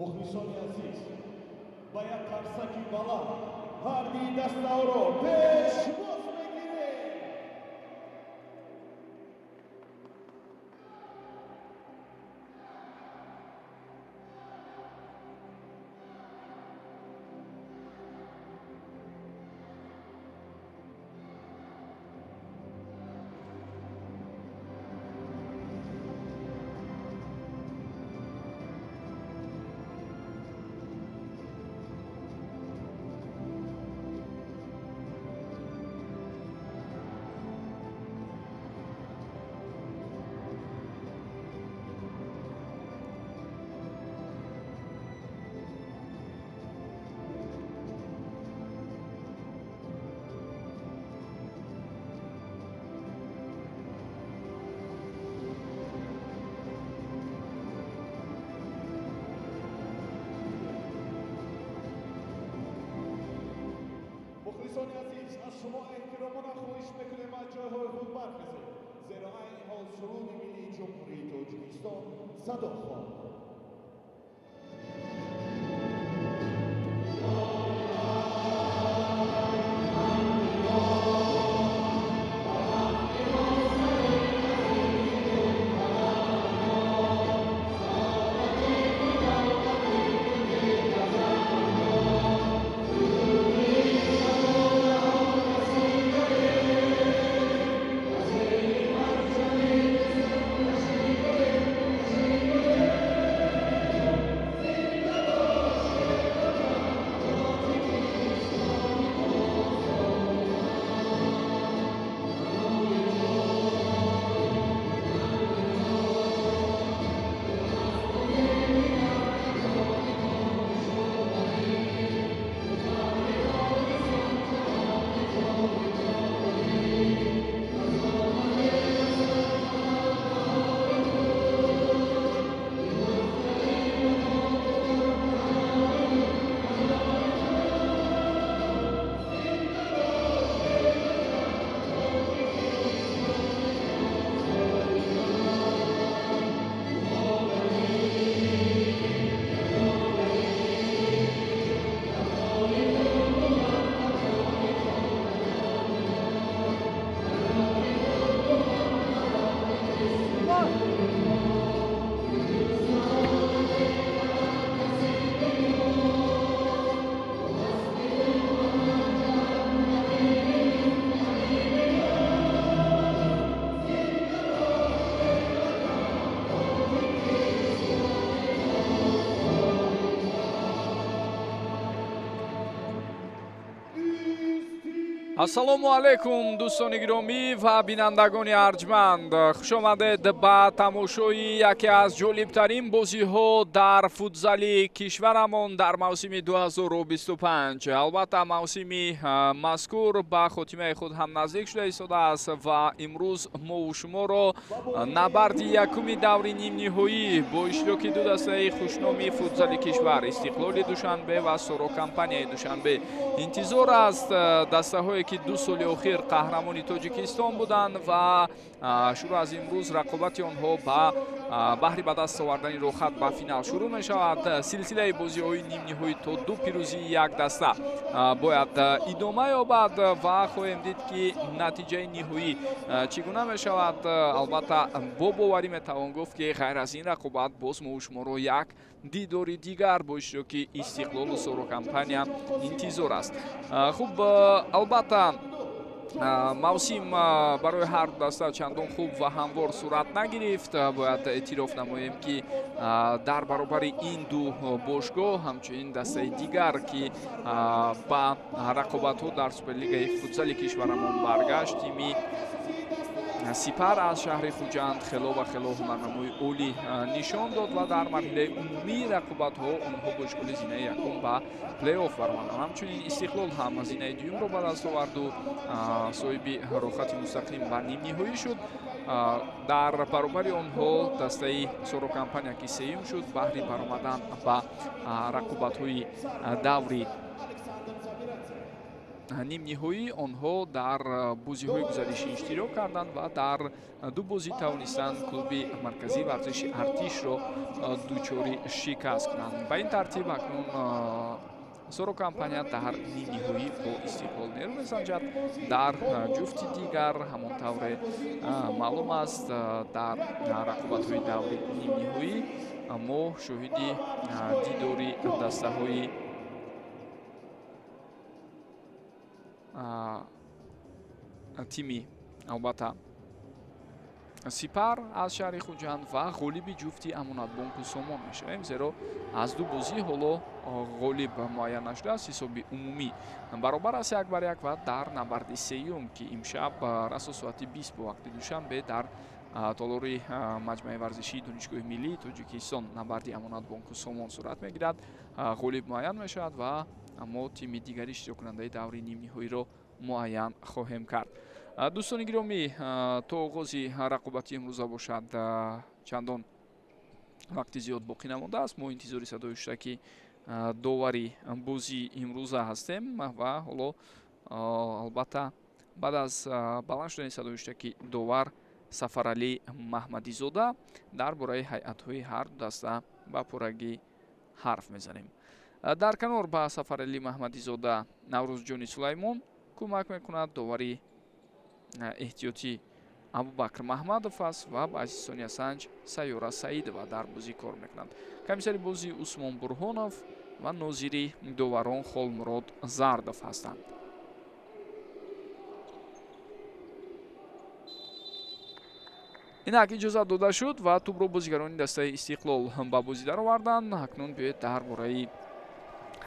Мухлисони азиз, ба як қарсаки баланд ҳарди дастаҳоро пешвоз мегирем. Мухлисони азиз, аз шумо эҳтиромона хоҳиш мекунем, аз ҷойҳои худ бархезед, зеро айни ҳол суруди миллии Ҷумҳурии Тоҷикистон садо хоҳад дод. Ассалому алайкум, дӯстони гиромӣ ва бинандагони арҷманд. Хушомадед ба тамошои яке аз ҷолибтарин бозиҳо дар футзали кишварамон дар мавсими 2025. Албатта, мавсими мазкур ба хотимаи худ ҳам наздик шуда истодааст ва имрӯз мову шуморо набарди якуми даври нимниҳоӣ бо иштироки ду дастаи хушноми футзали кишвар, Истиқлоли Душанбе ва Соро компанияи Душанбе, интизор аст. Дастаҳое, ки 2 соли охир қаҳрамони Тоҷикистон буданд ва шурӯъ аз имрӯз рақобати онҳо ба баҳри ба даст овардани роҳхат ба финал шурӯъ мешавад. Силсилаи бозиҳои нимниҳоӣ то ду пирӯзии як даста бояд идома ёбад ва хоҳем дид, ки натиҷаи ниҳоӣ чӣ гуна мешавад. Албатта, бо боварӣ метавон гуфт, ки ғайр аз ин рақобат боз мову шуморо як дидори дигар бо иштироки Истиқлолу Соро компания интизор аст. Хуб, албатта, мавсим барои ҳар ду даста чандон хуб ва ҳамвор сурат нагирифт. Бояд эътироф намоем, ки дар баробари ин ду бошгоҳ ҳамчунин дастаи дигар, ки ба рақобатҳо дар Суперлигаи футзали кишварамон баргашт, тими Сипар аз шаҳри Хуҷанд, хело ва хело ҳунарнамои олӣ нишон дод ва дар марҳилаи умумии рақобатҳо онҳо бо ишғоли зинаи якум ба плей-офф баромаданд. Ҳамчунин Истиқлол ҳам зинаи дуюмро ба даст оварду соҳиби роҳхати мустақим ба нимниҳоӣ шуд. Дар баробари онҳо дастаи Соро компания, ки сеюм шуд, баҳри баромадан ба рақобатҳои даври нимниҳоӣ онҳо дар бозиҳои гузаришӣ иштирок карданд ва дар ду бозӣ тавонистанд клуби марказии варзиши Артишро дучори шикаст кунанд. Ба ин тартиб акнун Соро Компания дар нимниҳоӣ бо Истиқлол нерӯ месанҷад. Дар ҷуфти дигар ҳамон тавре маълум аст, дар рақобатҳои даври нимниҳоӣ мо шоҳиди дидори дастаҳои тими албатта Сипар аз шаҳри Хуҷанд ва ғолиби ҷуфти Амонатбонку Сомон мешавем, зеро аз ду бозӣ ҳоло ғолиб муайян нашудааст. Ҳисоби умумӣ баробар аст 1-1 ва дар набарди сеюм, ки имшаб расо соати 20 бо вақти Душанбе дар толори маҷмӯаи варзишии Донишгоҳи миллии Тоҷикистон набарди Амонатбонку Сомон сурат мегирад, ғолиб муайян мешавад ва мо тими дигари иштироккунандаи даври нимниҳоиро муайян хоҳем кард. Дӯстони гиромӣ, то оғози рақобати имрӯза бошад чандон вақти зиёд боқӣ намондааст. Мо интизори садои ҳуштаки довари бозии имрӯза ҳастем ва ҳоло албатта баъд аз баланд шудани садои ҳуштаки довар Сафаралӣ Маҳмадизода дар бораи ҳайатҳои ҳар ду даста ба пуррагӣ ҳарф мезанем. Дар канор ба Сафаралӣ Маҳмадизода Наврӯзҷони Сулаймон кӯмак мекунад. Довари эҳтиётӣ Абубакр Маҳмадов аст ва ба азиз Сониясанҷ Сайёра Саидова дар бозӣ кор мекунанд. Комиссари бозӣ Усмон Бурҳонов ва нозири доварон Холмурод Зардов ҳастанд. Инак иҷозат дода шуд ва тӯбро бозигарони дастаи Истиқлол ба бозӣ дароварданд. Акнун биёед дар бораи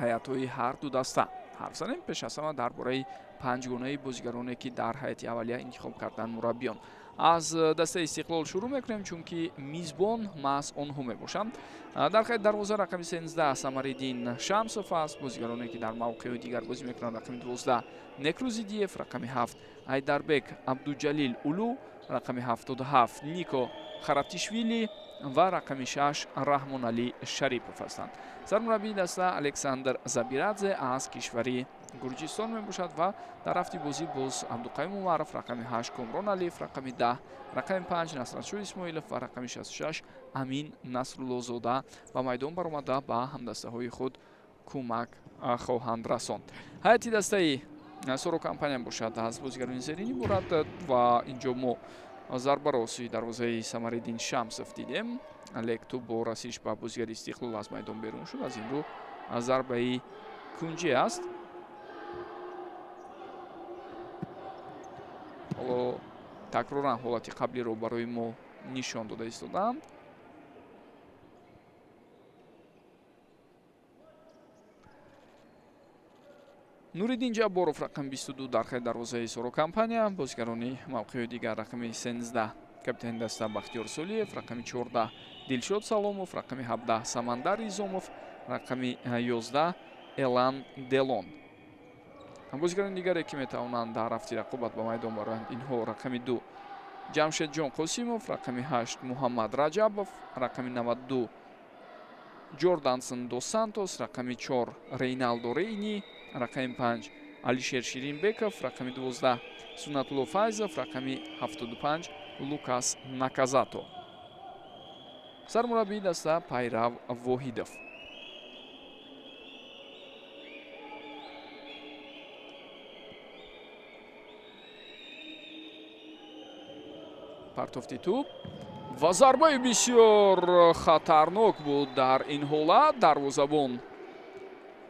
ҳайатҳои ҳар ду даста ҳарф занем. Пеш аз ҳама дар бораи панҷгонаи бозигароне, ки дар ҳайати аввалия интихоб карданд мураббиён. Аз дастаи Истиқлол шурӯъ мекунем, чунки мизбон маҳз онҳо мебошанд. Дар хайти дарвоза рақами 13 Самариддин Шамсов аст. Бозигароне, ки дар мавқеъҳои дигар бозӣ мекунанд, рақами 12 Некрузидиев, рақами 7 Айдарбек Абдуҷалил Улу, рақами 77 Нико Харатишвили ва рақами 6 Раҳмоналӣ Шарипов ҳастанд. Сармураббии даста Александр Забирадзе аз кишвари Гурҷистон мебошад ва дар рафти бозӣ боз Абдуқаюм Умаров, рақами 8 Комрон Алиев, рақами 10, рақами 5 Насратшоҳ Исмоилов ва рақами 66 Амин Насруллозода ба майдон баромада ба ҳамдастаҳои худ кӯмак хоҳанд расонд. Ҳайати дастаи Соро Компания бошад аз бозигарони зерин иборат ва инҷо мо зарбаро сӯи дарвозаи Самариддин Шамсов дидем. Лек тӯб бо расиш ба бозигари Истиқлол аз майдон берун шуд. Аз ин рӯ зарбаи кунҷӣ аст. Ҳоло такроран ҳолати қаблиро барои мо нишон дода истоданд. Нуриддин Ҷабборов рақами 22 дар хайти дарвозаи Соро Компания. Бозигарони мавқеъҳои дигар рақами 13 капитани даста Бахтиёр Солиев, рақами 14 Дилшод Саломов, рақами 17 Самандар Изомов, рақами 11 Элан Делон. Бозигарони дигаре, ки метавонанд дар рафти рақобат ба майдон бароянд, инҳо рақами 2 Ҷамшедҷон Қосимов, рақами 8 Муҳаммад Раҷабов, рақами 92 Ҷордансон дос Сантос, рақами 4 Рейналдо Рейни, рақами 5 Алишер Ширинбеков, рақами 12 Сунатулло Файзов, рақами 75 Лукас Наказато. Сармураббии даста Пайрав Воҳидов. Партофти тӯб ва зарбаи бисёр хатарнок буд дар ин ҳолат. Дарвозабон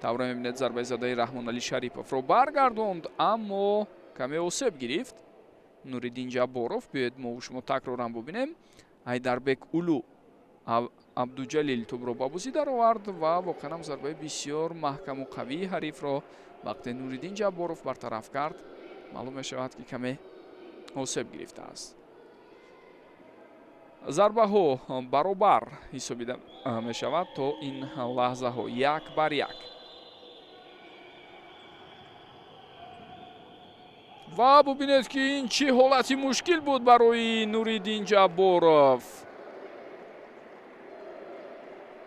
тавре мебинед зарбаи задаи Раҳмоналӣ Шариповро баргардонд, аммо каме осеб гирифт Нуриддин Ҷабборов. Биёед мо шумо такроран бубинем. Айдарбек Улу Абдуҷалил тӯбро ба бозӣ даровард ва воқеан ҳам зарбаи бисёр маҳкаму қавии ҳарифро вақте Нуриддин Ҷабборов бартараф кард, маълум мешавад, ки каме осеб гирифтааст. Зарбаҳо баробар ҳисобида мешавад то ин лаҳзаҳо 1-1. Ва бубинед, ки ин чӣ ҳолати мушкил буд барои Нуриддин Ҷабборов.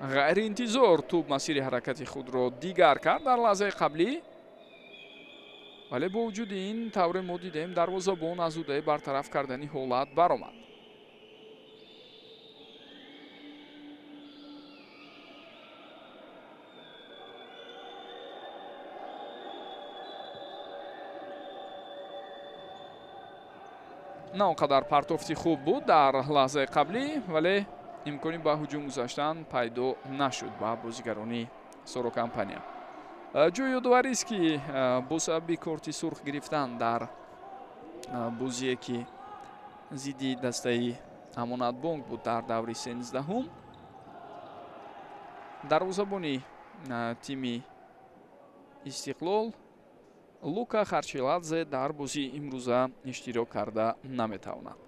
Ғайриинтизор тӯб масири ҳаракати худро дигар кард дар лаҳзаи қаблӣ. Вале бо вуҷуди ин тавре мо дидем, дарвозабон аз ӯдаи бартараф кардани ҳолат баромад. На он қадар партофти хуб буд дар лаҳзаи қаблӣ, вале имкони ба ҳуҷум гузаштан пайдо нашуд ба бозигарони Соро Компания. Ҷои ёдоварист, ки бо сабаби корти сурх гирифтан дар бозие, ки зидди дастаи Амонатбонк буд дар даври 13-ум, дарвозабони тими Истиқлол Лука Харчиладзе дар бозии имрӯза иштирок карда наметавонад.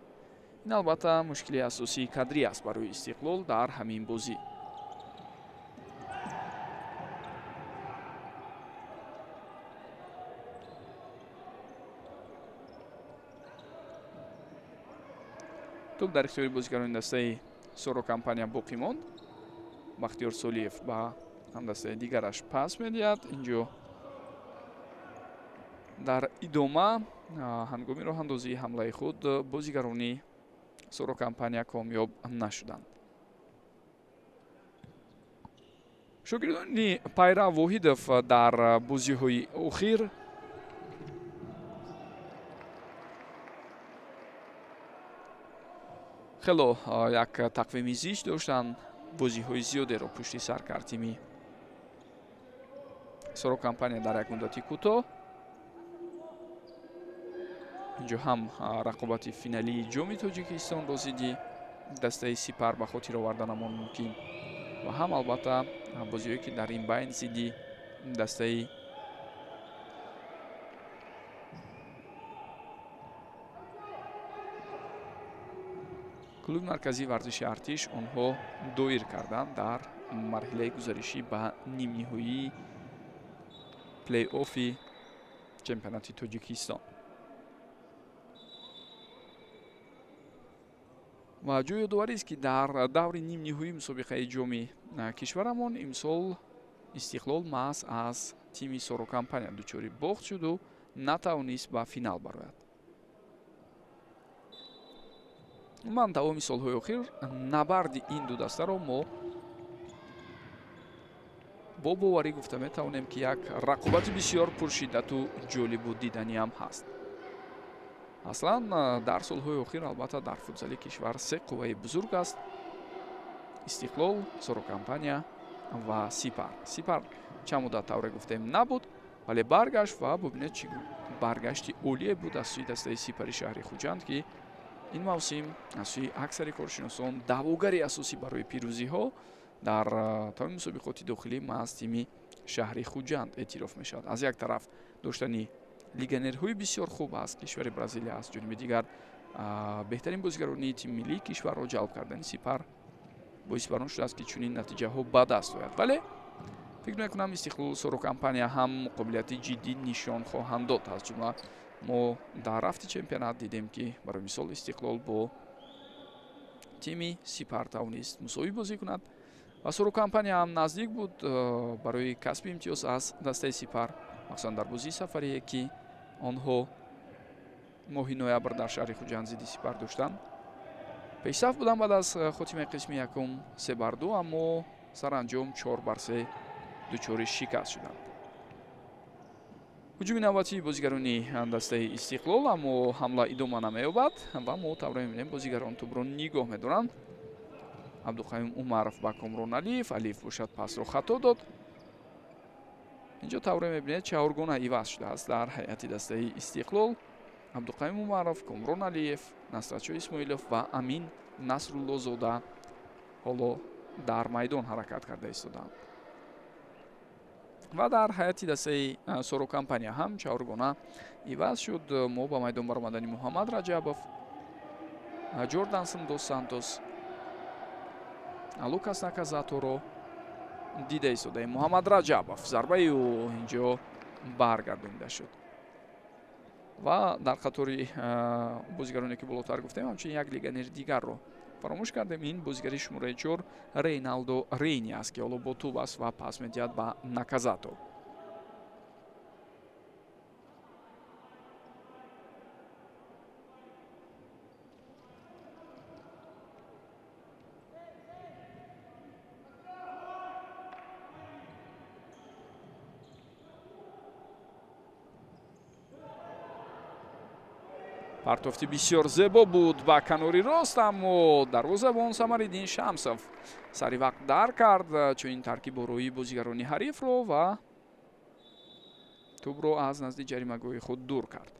Ин албатта мушкили асосии кадрӣ аст барои Истиқлол дар ҳамин бозӣ. Тӯб дар ихтиёри бозигарони дастаи Соро Компания боқӣ монд. Бахтиёр Солиев ба ҳамдастаи дигараш пас медиҳад. Инҷо дар идома ҳангоми роҳандозии ҳамлаи худ бозигарони Соро Компания комёб нашуданд. Шогирдони Пайрав Воҳидов дар бозиҳои охир хело як тақвими зич доштанд. Бозиҳои зиёдеро пушти сар кард тими Соро Компания дар як муддати кӯтоҳ. Инҷо ҳам рақобати финалии ҷоми Тоҷикистонро зидди дастаи Сипар ба хотир оварданамон мумкин ва ҳам албатта бозиҳое, ки дар ин байн зидди дастаи клуби марказии варзиши Артиш онҳо доир карданд дар марҳилаи гузаришӣ ба нимниҳоии плей-оффи чемпионати Тоҷикистон. Ва ҷои ёдоварист, ки дар даври нимниҳоии мусобиқаи ҷоми кишварамон имсол Истиқлол маҳз аз тими Соро Компания дучори бохт шуду натавонист ба финал барояд. Ман давоми солҳои охир набарди ин ду дастаро мо бо боварӣ гуфта метавонем, ки як рақобати бисёр пуршиддату ҷолибу диданиам ҳаст. Аслан дар солҳои охир албатта дар футзали кишвар се қувваи бузург аст: Истиқлол, Соро Компания ва Сипар. Сипар чанд муддат, тавре гуфтем, набуд, вале баргашт ва бубинед, чӣ баргашти олие буд аз сӯи дастаи Сипари шаҳри Хуҷанд, ки ин мавсим аз сӯи аксари коршиносон даъвогари асосӣ барои пирӯзиҳо дар тамоми мусобиқоти дохилӣ маҳз тими шаҳри Хуҷанд эътироф мешавад. Аз як тараф доштани легионерҳои бисёр хуб аз кишвари Бразилия, аз ҷониби дигар беҳтарин бозигарони тими миллии кишварро ҷалб кардани Сипар боиси бар он шудааст, ки чунин натиҷаҳо ба даст ояд. Вале фикр мекунам, Истиқлолу Соро Компания ҳам муқобилияти ҷиддӣ нишон хоҳанд дод. Аз ҷумла мо дар рафти чемпионат дидем, ки барои мисол Истиқлол бо тими Сипар тавонист мусовӣ бозӣ кунад ва Соро Компания ҳам наздик буд барои касби имтиёз аз дастаи Сипар, махсусан дар бозии сафарие, ки онҳо моҳи ноябр дар шаҳри Хуҷанд зидди Сипар доштанд. Пешсаф буданд баъд аз хотимаи қисми якум 3-2, аммо саранҷом 4-3 дучори шикаст шуданд. Ҳуҷуми навбатии бозигарони дастаи Истиқлол, аммо ҳамла идома намеёбад ва мо тавре мебинем, бозигарон тӯбро нигоҳ медоранд. Абдуқаюм Умаров ба Комрон Алиев, Алиев бошад пасро хато дод. Инҷо тавре мебинед, чаҳоргона иваз шудааст дар ҳайати дастаи Истиқлол: Абдуқаюм Умаров, Комрон Алиев, Насратшо Исмоилов ва Амин Насруллозода ҳоло дар майдон ҳаракат карда истодаанд. Ва дар ҳайати дастаи Соро Компания ҳам чаҳоргона иваз шуд. Мо ба майдон баромадани Муҳаммад Раҷабов, Ҷордансон дос Сантос, Лукас Наказаторо дида истодаем. Муҳаммад Раҷабов, зарбаи ӯ инҷо баргардонида шуд. Ва дар қатори бозигароне, ки болотар гуфтем, ҳамчунин як легионери дигарро фаромӯш кардем. Ин бозигари шумораи 4 Рейналдо Рейни аст, ки ҳоло бо тӯб аст ва пас медиҳад ба Наказато. Партофти бисёр зебо буд ба канори рост, аммо дарвозабон Самариддин Шамсов сари вақт дар кард чунин таркиб ороии бозигарони ҳарифро ва тӯбро аз назди ҷаримагоҳи худ дур кард.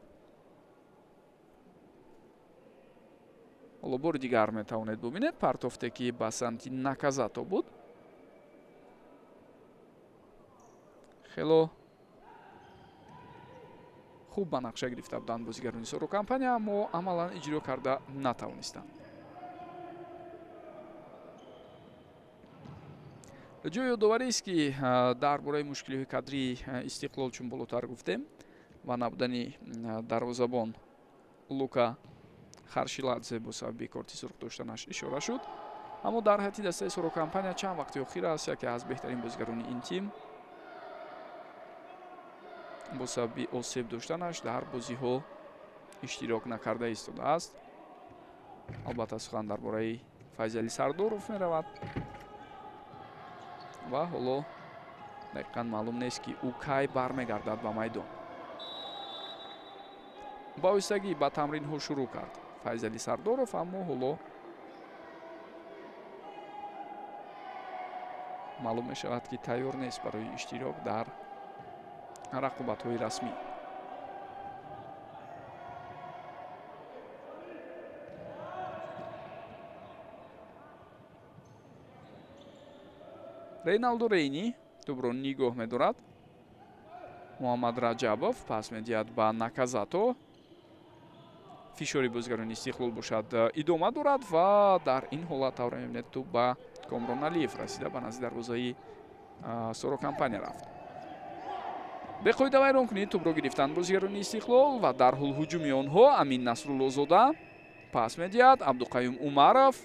Ҳоло бори дигар метавонед бубинед партофте, ки ба самти Наказато буд. Хело хуб ба нақша гирифта буданд бозигарони Соро Компания, аммо амалан иҷро карда натавонистанд. Ҷои ёдоварист, ки дар бораи мушкилиҳои кадрии Истиқлол чун болотар гуфтем ва набудани дарвозабон Лука Харшиладзе бо сабаби корти сурх доштанаш ишора шуд. Аммо дар ҳайати дастаи Соро Компания чанд вақти охир аст яке аз беҳтарин бозигарони ин тим бо сабаби осеб доштанаш дар бозиҳо иштирок накарда истодааст. Албатта, сухан дар бораи Файзали Сардоров меравад ва ҳоло дақиқан маълум нест, ки ӯ кай бармегардад ба майдон. Ба оҳистагӣ ба тамринҳо шурӯъ кард Файзали Сардоров, аммо ҳоло маълум мешавад, ки тайёр нест барои иштирок дар рақобатҳои расмӣ. Рейналдо Рейни тӯбро нигоҳ медорад. Муҳаммад Раҷабов пас медиҳад ба Наказато. Фишори бозигарони Истиқлол бошад идома дорад ва дар ин ҳолат тавре мебинед тӯб ба Комрон Алиев расида ба назди дарвозаи Соро Компания рафт. Беқоида вайронкунӣ тӯбро гирифтанд бозигарони Истиқлол ва дар ҳол ҳуҷуми онҳо Амин Насруллозода пас медиҳад. Абдуқаюм Умаров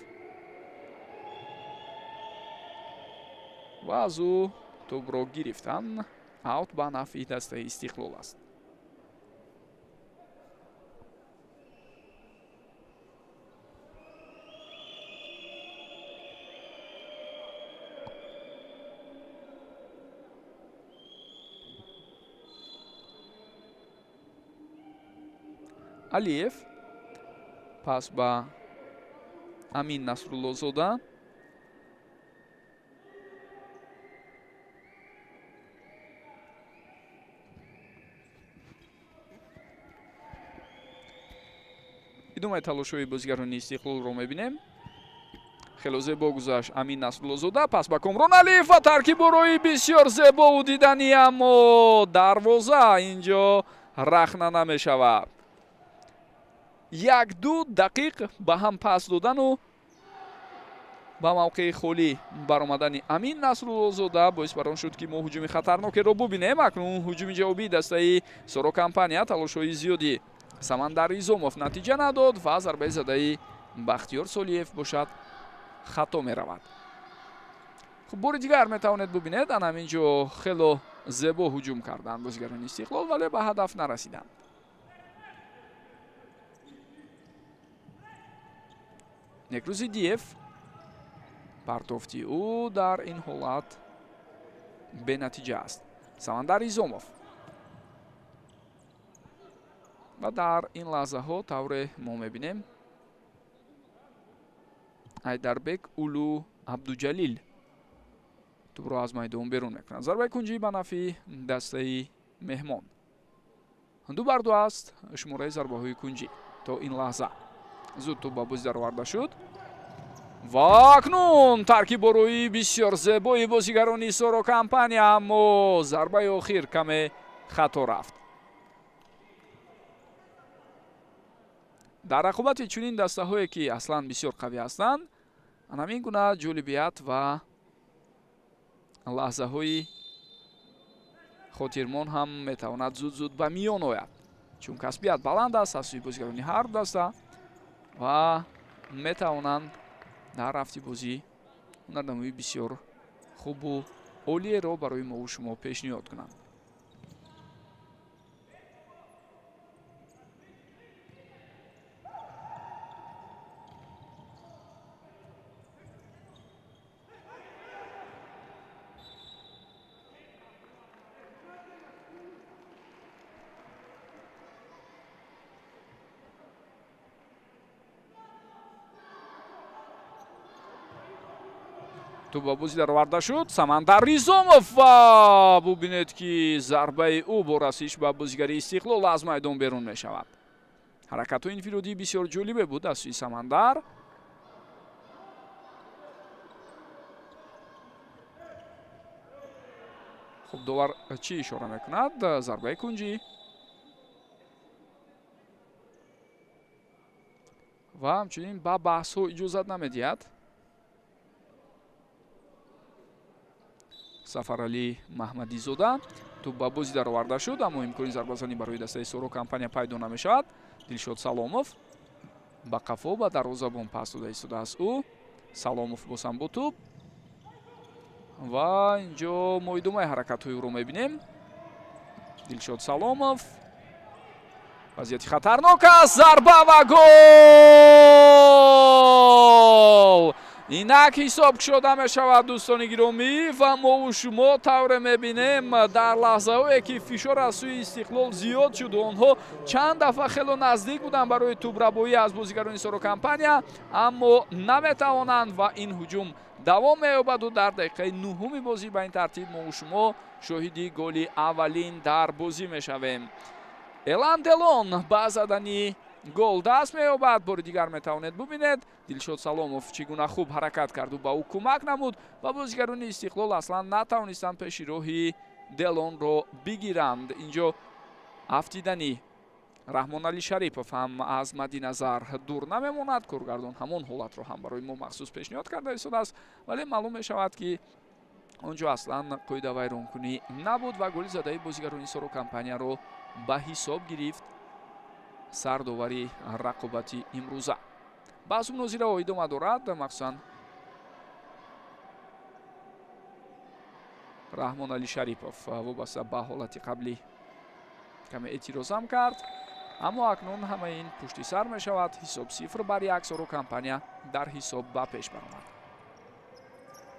ва аз ӯ тӯбро гирифтан. Аут ба нафъи дастаи Истиқлол аст. Алиев пас ба Амин Насруллозода. Идомаи талошҳои бозигарони Истиқлолро мебинем. Хело зебо гузашт Амин Насруллозода, пас ба Комрон Алиев ва таркиборои бисёр зебову диданӣ, аммо дарвоза инҷо рахна намешавад. Як-ду дақиқ ба ҳам пас додану ба мавқеи холӣ баромадани Амин Насруллозода боис бар он шуд, ки мо ҳуҷуми хатарнокеро бубинем. Акнун ҳуҷуми ҷавобии дастаи Соро Компания, талошҳои зиёди Самандар Изомов натиҷа надод ва зарбаи задаи Бахтиёр Солиев бошад хато меравад. Хуб, бори дигар метавонед бубинед, ан ҳамин ҷо хело зебо ҳуҷум карданд бозигарони Истиқлол, вале ба ҳадаф нарасиданд. Некрӯзи Диев партофти ӯ дар ин ҳолат бенатиҷа аст. Самандар Изомов ва дар ин лаҳзаҳо тавре мо мебинем Айдарбек Улу Абдуҷалил тӯбро аз майдон берун мекунад. Зарбаи кунҷӣ ба нафъи дастаи меҳмон. 2-2 аст шумораи зарбаҳои кунҷӣ то ин лаҳза. Зуд тӯб ба бозӣ дароварда шуд ва акнун таркиборои бисёр зебои бозигарони Соро Компания, аммо зарбаи охир каме хато рафт. Дар рақобати чунин дастаҳое, ки аслан бисёр қавӣ ҳастанд, ҳамин гуна ҷолибият ва лаҳзаҳои хотирмон ҳам метавонад зуд-зуд ба миён ояд, чун касбият баланд аст аз сӯи бозигарони ҳар даста ва метавонанд дар рафти бозӣ ҳунарнамоии бисёр хубу олиеро барои мову шумо пешниҳод кунанд. Тӯб ба бозӣ дароварда шуд. Самандар Ризомов ва бубинед, ки зарбаи ӯ бо расиш ба бозигари Истиқлол аз майдон берун мешавад. Ҳаракатҳои инфиродӣ бисёр ҷолибе буд аз сӯи Самандар. Хуб, довар чӣ ишора мекунад? Зарбаи кунҷӣ. Ва ҳамчунин ба баҳсҳо иҷозат намедиҳад. Сафаралӣ Маҳмадизода. Тӯб ба бозӣ дароварда шуд, аммо имкони зарбазанӣ барои дастаи Соро Компания пайдо намешавад. Дилшод Саломов ба қафо ба дарвозабон пас дода истодааст ӯ. Саломов босам бо тӯб. Ва инҷо мо идомаи ҳаракатҳои ӯро мебинем. Дилшод Саломов. Вазъияти хатарнок аст. Зарба ва гол! Инак ҳисоб кушода мешавад, дӯстони гиромӣ, ва мову шумо тавре мебинем, дар лаҳзаҳое ки фишор аз сӯи Истиқлол зиёд шуд, онҳо чанд дафъа хело наздик буданд барои тӯбрабоӣ аз бозигарони Соро Компания, аммо наметавонанд ва ин ҳуҷум давом меёбаду дар дақиқаи нуҳуми бозӣ ба ин тартиб мову шумо шоҳиди голи аввалин дар бозӣ мешавем. Элан Делон ба задани гол даст меёбад. Бори дигар метавонед бубинед, Дилшод Саломов чӣ гуна хуб ҳаракат карду ба ӯ кӯмак намуд ва бозигарони Истиқлол аслан натавонистанд пеши роҳи Делонро бигиранд. Инҷо афтидани Раҳмоналӣ Шарипов ҳам аз мадди назар дур намемонад. Коргардон ҳамон ҳолатро ҳам барои мо махсус пешниҳод карда истодааст, вале маълум мешавад, ки он ҷо аслан қоидавайронкунӣ набуд ва голи задаи бозигарони Соро Компанияро ба ҳисоб гирифт сардовари рақобати имрӯза. Баҳсу мунозираҳо идома дорад, махсусан Раҳмоналӣ Шарипов вобаста ба ҳолати қаблӣ каме эътирозам кард, аммо акнун ҳамаи ин пушти сар мешавад. Ҳисоб 0-1, Соро Компания дар ҳисоб ба пеш баромад.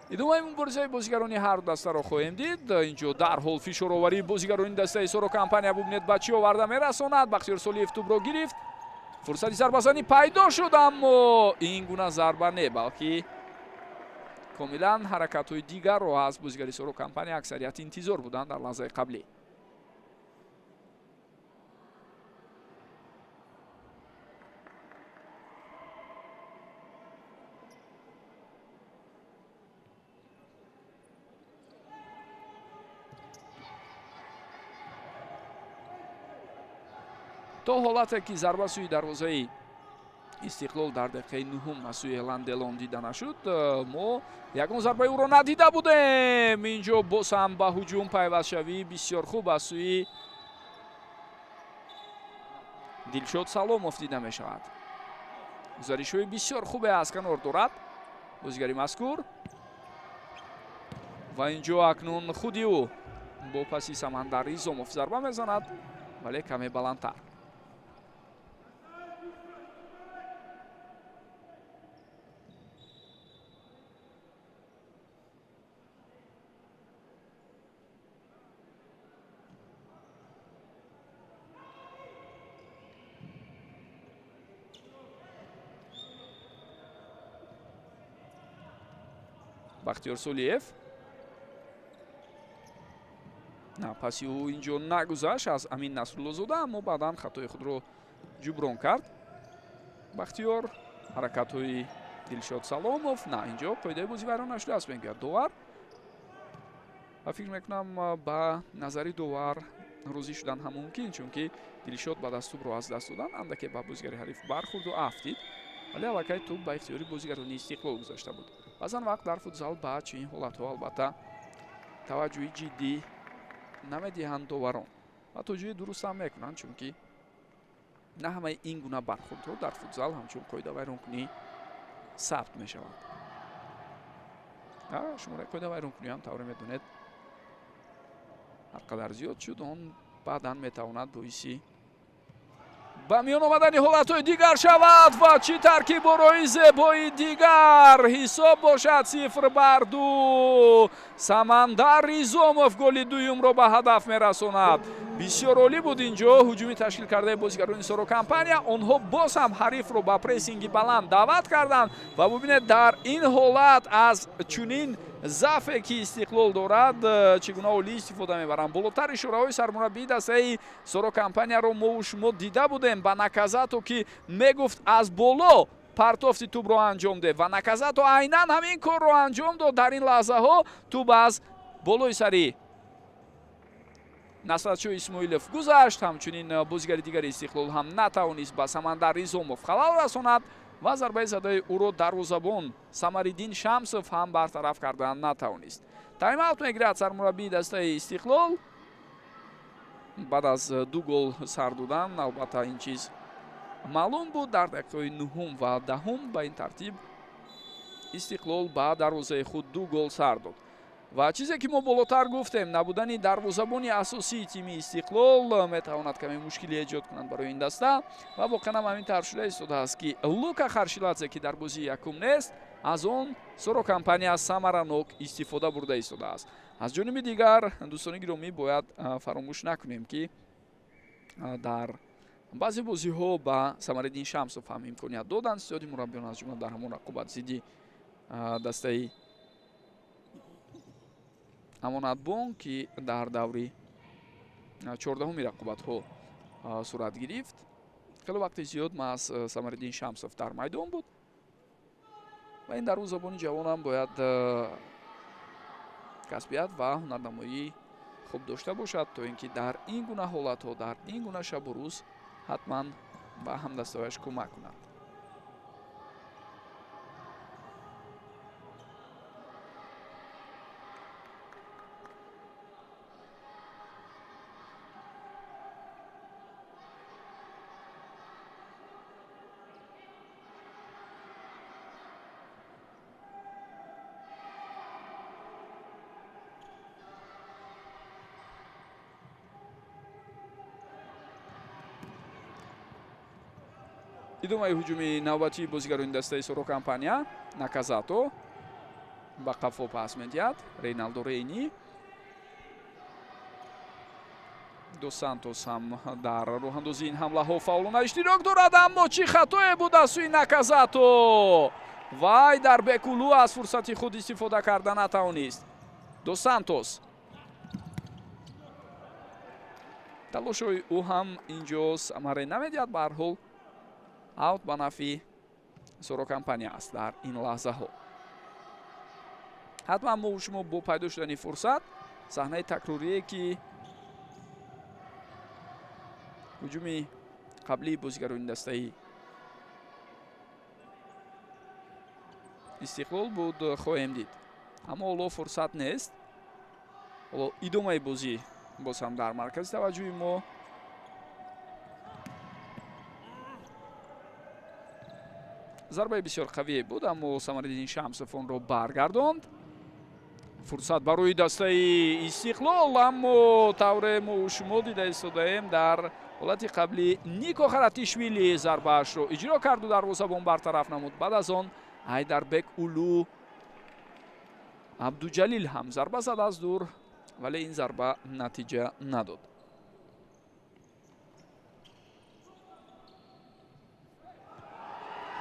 Идомаи муборизаи бозигарони ҳар дастаро хоҳем дид. Инҷо дарҳол фишороварии бозигарони дастаи Соро Компания, бубинед, ба чӣ оварда мерасонад. Бахтиёр Солиев тӯбро гирифт, фурсати зарбазанӣ пайдо шуд, аммо ин гуна зарба не, балки комилан ҳаракатҳои дигарро аз бозигари Соро Компания аксарият интизор буданд дар лаҳзаи қаблӣ. То ҳолате ки зарба сӯи дарвозаи Истиқлол дар дақиқаи нуҳум аз сӯи Элан Делон дида нашуд, мо ягон зарбаи ӯро надида будем. Инҷо боз ҳам ба ҳуҷум пайвастшавӣ бисёр хуб аз сӯи Дилшод Саломов дида мешавад. Гузаришҳои бисёр хубе аз канор дорад бозигари мазкур ва инҷо акнун худи ӯ бо паси Самандар Изомов зарба мезанад, вале каме баландтар. Бахтиёр Солиев на, паси ӯ инҷо нагузашт аз Амин Насруллозода, аммо баъдан хатои худро ҷуброн кард Бахтиёр. Ҳаракатҳои Дилшод Саломов, на, инҷо қоидаи бозӣ вайрон нашудааст, мегӯяд довар, ва фикр мекунам, ба назари довар розӣ шудан ҳам мумкин, чунки Дилшод баъд аз тӯбро аз даст додан андаке ба бозигари ҳариф бархӯрду афтид, вале аллакай тӯб ба ихтиёри бозигарони Истиқлол гузашта буд. Баъзан вақт дар футзал ба чунин ҳолатҳо албатта таваҷҷӯҳи ҷиддӣ намедиҳанд доварон ва то ҷои дуруст ҳам мекунанд, чунки на ҳамаи ин гуна бархӯрдҳо дар футзал ҳамчун қоидавайронкунӣ сабт мешаванд. Шумораи қоидавайронкунӣ ҳам, тавре медонед, ҳар қадар зиёд шуд, он баъдан метавонад боиси Ба миён омадани ҳолатҳои дигар шавад ва чӣ таркиборои зебои дигар! Ҳисоб бошад 0-2. Самандар Ризомов голи дуюмро ба ҳадаф мерасонад. Бисёр олӣ буд инҷо ҳуҷуми ташкил кардаи бозигарони Соро Компания. Онҳо боз ҳам ҳарифро ба прессинги баланд даъват карданд ва бубинед, дар ин ҳолат аз чунин заъфе ки Истиқлол дорад, чӣ гуна олӣ истифода мебаранд. Болотар ишораҳои сармураббии дастаи Соро Компанияро мову шумо дида будем ба Наказато, ки мегуфт аз боло партофти тӯбро анҷом деҳ, ва Наказато айнан ҳамин корро анҷом дод. Дар ин лаҳзаҳо тӯб аз болои сари Насратшоҳ Исмоилов гузашт. Ҳамчунин бозигари дигари Истиқлол ҳам натавонист ба Самандар Ризомов халал расонад ва зарбаи задаи ӯро дарвозабон Самариддин Шамсов ҳам бартараф кардан натавонист. Тайм-аут мегирад сармураббии дастаи Истиқлол баъд аз 2 гол сар додан. Албатта, ин чиз маълум буд. Дар дақиқаҳои 9 ва 10 ба ин тартиб Истиқлол ба дарвозаи худ 2 гол сар дод. Ва чизе ки мо болотар гуфтем, набудани дарвозабони асосии тими Истиқлол метавонад каме мушкилӣ эҷод кунад барои ин даста ва воқеан ҳам ҳамин тавр шуда истодааст, ки Лука Харшиладзе, ки дар бозии якум нест, аз он Соро Компания самаранок истифода бурда истодааст. Аз ҷониби дигар, дӯстони гиромӣ, бояд фаромӯш накунем, ки дар баъзе бозиҳо ба Самариддин Шамсов ҳам имконият доданд зиёди мураббиён, аз ҷумла дар ҳамон рақобат зидди дастаи Амонатбонк, ки дар даври 14-уми рақобатҳо сурат гирифт. Хеле вақти зиёд маҳз Самариддин Шамсов дар майдон буд ва ин дарвозабони ҷавонам бояд касбият ва ҳунарнамоии хуб дошта бошад, то ин ки дар ин гуна ҳолатҳо, дар ин гуна шабу рӯз ҳатман ба ҳамдастояш кӯмак кунад. Идомаи ҳуҷуми навбатии бозигарони дастаи Соро Компания. Наказато ба қафо пас медиҳад. Рейналдо Рейни. Дос Сантос ҳам дар роҳандозии ин ҳамлаҳо фаъолона иштирок дорад, аммо чӣ хатое буд аз сӯи Наказато! Вай дар Бекулу аз фурсати худ истифода карда натавонист. Дос Сантос, талошҳои ӯ ҳам инҷо самаре намедиҳад. Ба ҳар ҳол, аут ба нафъи Соро Компания аст дар ин лаҳзаҳо. Ҳатман мо шумо бо пайдо шудани фурсат саҳнаи такрорие, ки ҳуҷуми қаблии бозигарони дастаи Истиқлол буд, хоҳем дид. Аммо ҳоло фурсат нест. Ҳоло идомаи бозӣ боз ҳам дар маркази таваҷҷӯҳи мо. Зарбаи бисёр қавие буд, аммо Самариддин Шамсов онро баргардонд. Фурсат барои дастаи Истиқлол, аммо тавре мо шумо дида истодаем, дар ҳолати қаблӣ Нико Харатишвили зарбаашро иҷро карду дарвозабон бартараф намуд. Баъд аз он Айдарбек Улу Абдуҷалил ҳам зарба зад аз дур, вале ин зарба натиҷа надод.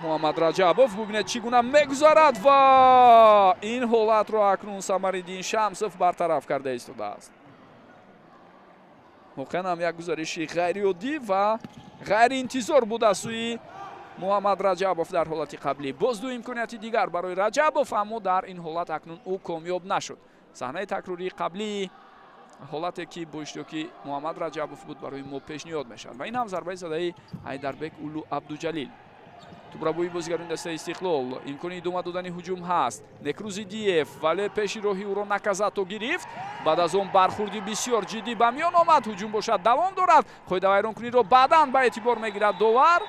Муҳаммад Раҷабов, бубинед, чӣ гуна мегузарад ва ин ҳолатро акнун Самариддин Шамсов бартараф карда истодааст. Воқеан ҳам як гузариши ғайриоддӣ ва ғайриинтизор буд аз сӯи Муҳаммад Раҷабов дар ҳолати қаблӣ. Боз ду имконияти дигар барои Раҷабов, аммо дар ин ҳолат акнун ӯ комёб нашуд. Саҳнаи такрории қаблии ҳолате, ки бо иштироки Муҳаммад Раҷабов буд, барои мо пешниҳод мешавад ва ин ҳам зарбаи задаи Айдарбек Улу Абдуҷалил. Тӯбрабои бозигарони дастаи Истиқлол, имкони идома додани ҳуҷум ҳаст. Некрузидиев, вале пеши роҳи ӯро Наказато гирифт. Баъд аз он бархурди бисёр ҷиддӣ ба миён омад. Ҳуҷум бошад давом дорад. Қоидавайронкуниро баъдан ба эътибор мегирад довар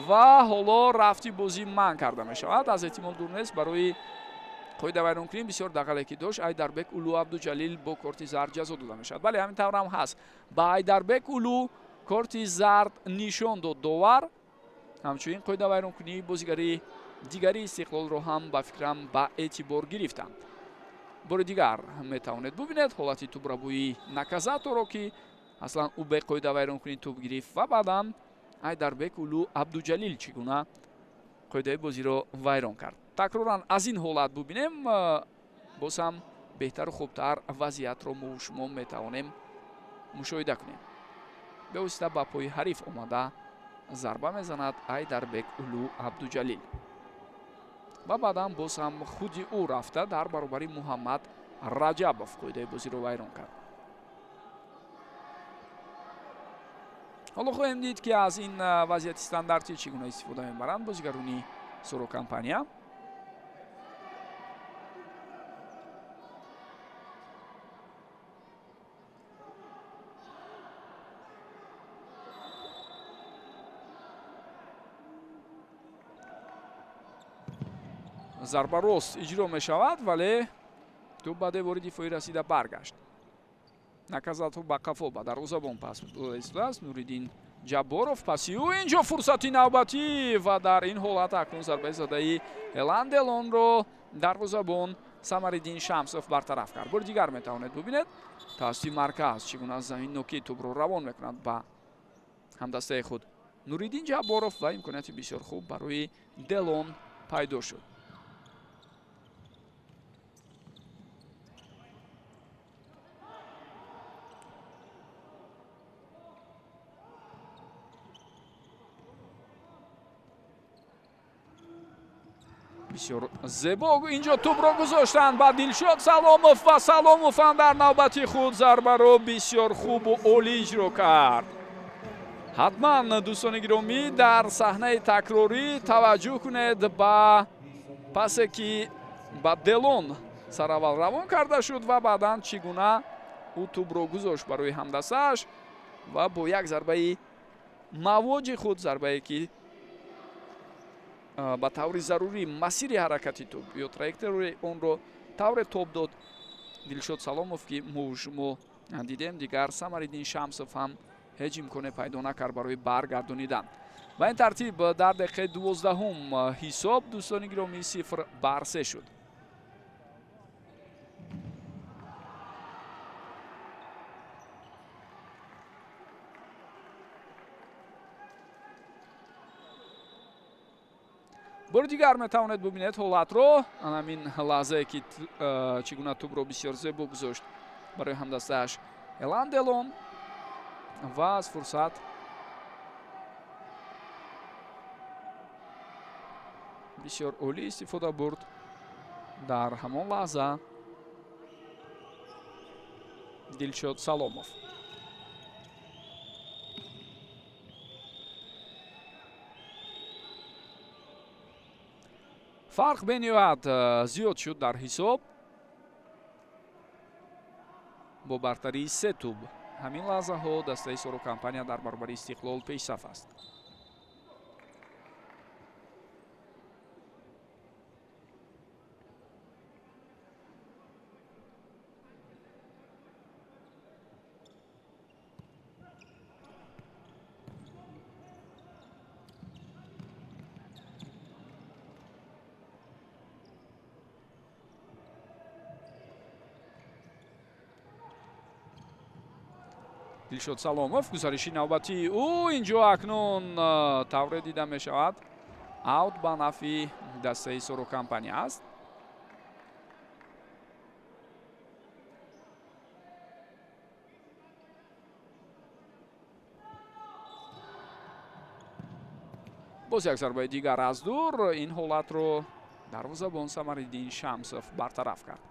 ва ҳоло рафти бозӣ манъ карда мешавад. Аз эҳтимол дур нест, барои қоидавайронкунӣ бисёр дағале ки дошт, Айдарбек Улу Абдуҷалил бо корти зард ҷазо дода мешавад. Бале, ҳамин тавр ҳам ҳаст. Ба Айдарбек Улу Корти зард нишон дод довар. Ҳамчунин қоидавайронкунии бозигари дигари Истиқлолро ҳам ба фикрам ба эътибор гирифтанд. Бори дигар метавонед бубинед ҳолати тӯбрабоии Наказаторо, ки аслан ӯ бе қоидавайронкунӣ тӯб гирифт ва баъдан Айдарбек Улу Абдуҷалил чӣ гуна қоидаи бозиро вайрон кард. Такроран аз ин ҳолат бубинем, боз ҳам беҳтару хубтар вазъиятро мо шумо метавонем мушоҳида кунем. Бевосита ба пои ҳариф омада зарба мезанад Айдарбек Улу Абдуҷалил ва баъдан боз ҳам худи ӯ рафта дар баробари Муҳаммад Раҷабов қоидаи бозиро вайрон кард. Ҳоло хоҳем дид, ки аз ин вазъияти стандартӣ чӣ гуна истифода мебаранд бозигарони Соро Компания. Зарба рост иҷро мешавад, вале тӯб ба девори дифоӣ расида баргашт. Наказатов ба қафо ба дарвозабон пас дода истодааст. Нуриддин Ҷабборов паси ӯ, инҷо фурсати навбатӣ ва дар ин ҳолат акнун зарбаи задаи Эланделонро дарвозабон Самариддин Шамсов бартараф кард. Бори дигар метавонед бубинед тавассути марказ чӣ гуна замин нокии тӯбро равон мекунад ба ҳамдастаи худ Нуриддин Ҷабборов ва имконияти бисёр хуб барои Делон пайдо шуд. Бисёр зебо инҷо тӯбро гузоштанд ба Дилшод Саломов ва Саломов ҳам дар навбати худ зарбаро бисёр хубу олӣ иҷро кард. Ҳатман, дӯстони гиромӣ, дар саҳнаи такрорӣ таваҷҷӯҳ кунед ба пасе, ки ба Делон сараввал равон карда шуд ва баъдан чӣ гуна ӯ тӯбро гузошт барои ҳамдастааш ва бо як зарбаи мавоҷи худ, зарбае ки ба таври зарурӣ масири ҳаракати тӯб ё траекторияи онро тавре тоб дод Дилшод Саломов, ки мо шумо дидем, дигар Самариддин Шамсов ҳам ҳеҷ имконе пайдо накард барои баргардонидан. Ба ин тартиб дар дақиқаи 12-ум ҳисоб, дӯстони гиромӣ, 0-3 шуд. Бори дигар метавонед бубинед ҳолатро, ҳамин лаҳзае ки чӣ гуна тӯбро бисёр зебо гузошт барои ҳамдастааш Элан Делон ва аз фурсат бисёр олӣ истифода бурд дар ҳамон лаҳза Дилшод Саломов. Фарқ бениҳоят зиёд шуд дар ҳисоб бо бартарии 3 тӯб. Ҳамин лаҳзаҳо дастаи Соро Компания дар баробари Истиқлол пешсаф аст. Дилшод Саломов гузариши навбатии ӯ инҷо акнун тавре дида мешавад, аут ба нафъи дастаи Соро Компания аст. Боз як зарбаи дигар аз дур, ин ҳолатро дарвозабон Самариддин Шамсов бартараф кард.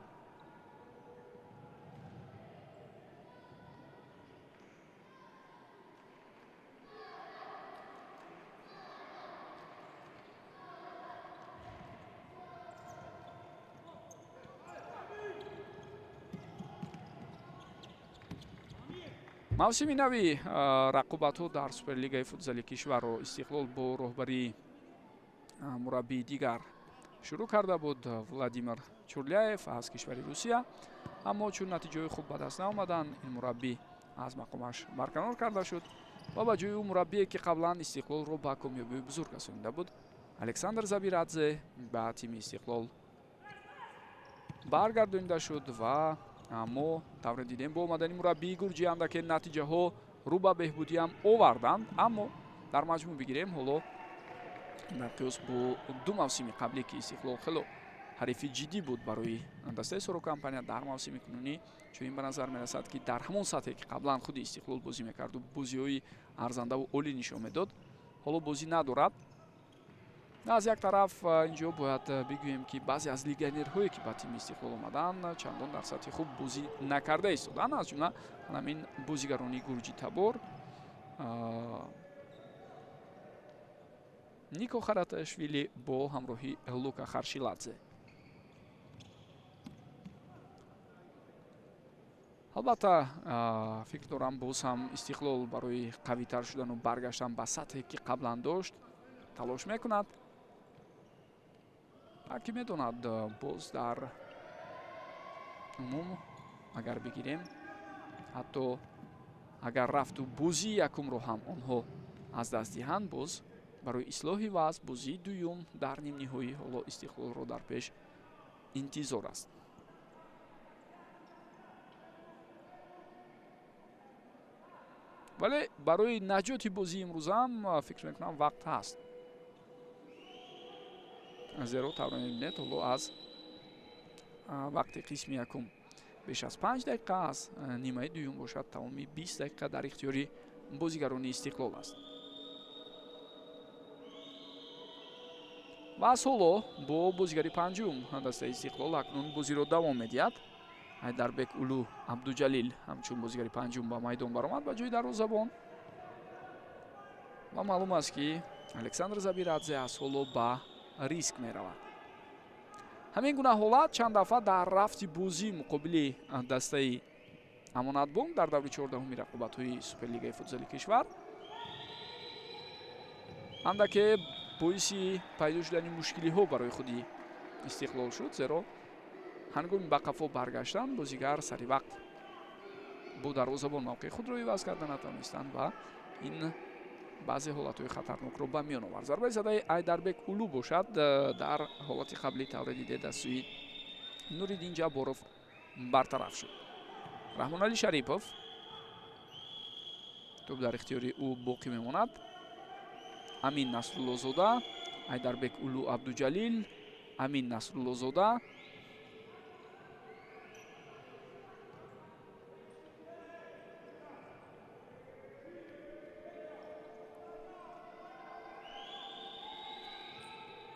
Мавсими нави рақобатҳо дар Суперлигаи футзали кишварро Истиқлол бо роҳбарии мураббии дигар шурӯъ карда буд, Владимир Чурляев аз кишвари Русия. Аммо чун натиҷаҳои хуб ба даст наомаданд, ин мураббӣ аз мақомаш барканор карда шуд ва ба ҷои ӯ мураббие, ки қаблан Истиқлолро ба комёбии бузург расонида буд, Александр Забирадзе ба тими Истиқлол баргардонида шуд. Ва мо тавре дидем, бо омадани мураббии гурҷӣ андаке натиҷаҳо рӯ ба беҳбудиам оварданд, аммо дар маҷмӯъ бигирем, ҳоло дар қиёс бо ду мавсими қаблӣ, ки Истиқлол хело ҳарифи ҷиддӣ буд барои дастаи Соро Компания, дар мавсими кунунӣ чунин ба назар мерасад, ки дар ҳамон сатҳе, ки қаблан худи Истиқлол бозӣ мекарду бозиҳои арзандаву олӣ нишон медод, ҳоло бозӣ надорад. Аз як тараф, инҷо бояд бигӯем, ки баъзе аз легионерҳое, ки ба тими Истиқлол омаданд, чандон дар сатҳи хуб бозӣ накарда истоданд, аз ҷумла ҳамин бозигарони гурҷитабор Нико Хараташвили бо ҳамроҳи Лука Харшиладзе. Албатта, фикр дорам, боз ҳам Истиқлол барои қавитар шудану баргаштан ба сатҳе, ки қаблан дошт, талош мекунад. Ҳар ки медонад, боз дар умум агар бигирем, ҳатто агар рафту бозии якумро ҳам онҳо аз даст диҳанд, боз барои ислоҳи вазъ бозии дуюм дар нимниҳоӣ ҳоло Истиқлолро дар пеш интизор аст. Вале барои наҷоти бозии имрӯзаам фикр мекунам, вақт ҳаст, зеро тавре мебинед, ҳоло аз вақти қисми якум беш аз 5 дақиқа, аз нимаи дуюм бошад тамоми 20 дақиқа дар ихтиёри бозигарони Истиқлол аст. Ва аз ҳоло бо бозигари панҷум дастаи Истиқлол акнун бозиро давом медиҳад. Ҳайдарбек Улу Абдуҷалил ҳамчун бозигари панҷум ба майдон баромад ба ҷои дарвозабон. Ва маълум аст, ки Александр Забирадзе аз ҳоло ба риск меравад. Ҳамин гуна ҳолат чанд дафъа дар рафти бозӣ муқобили дастаи Амонатбонк дар даври 14-уми рақобатҳои Суперлигаи футзали кишвар андаке боиси пайдо шудани мушкилиҳо барои худи Истиқлол шуд, зеро ҳангоми ба қафо баргаштан бозигар сари вақт бо дарвозабон мавқеи худро иваз карда натавонистанд ва ин баъзе ҳолатҳои хатарнокро ба миён овард. Зарбаи задаи Айдарбек Улу бошад, дар ҳолати қаблӣ тавре дидед, аз сӯи Нуриддин Ҷабборов бартараф шуд. Раҳмоналӣ Шарипов, тӯб дар ихтиёри ӯ боқӣ мемонад. Амин Насруллозода, Айдарбек Улу Абдуҷалил, Амин Насруллозода.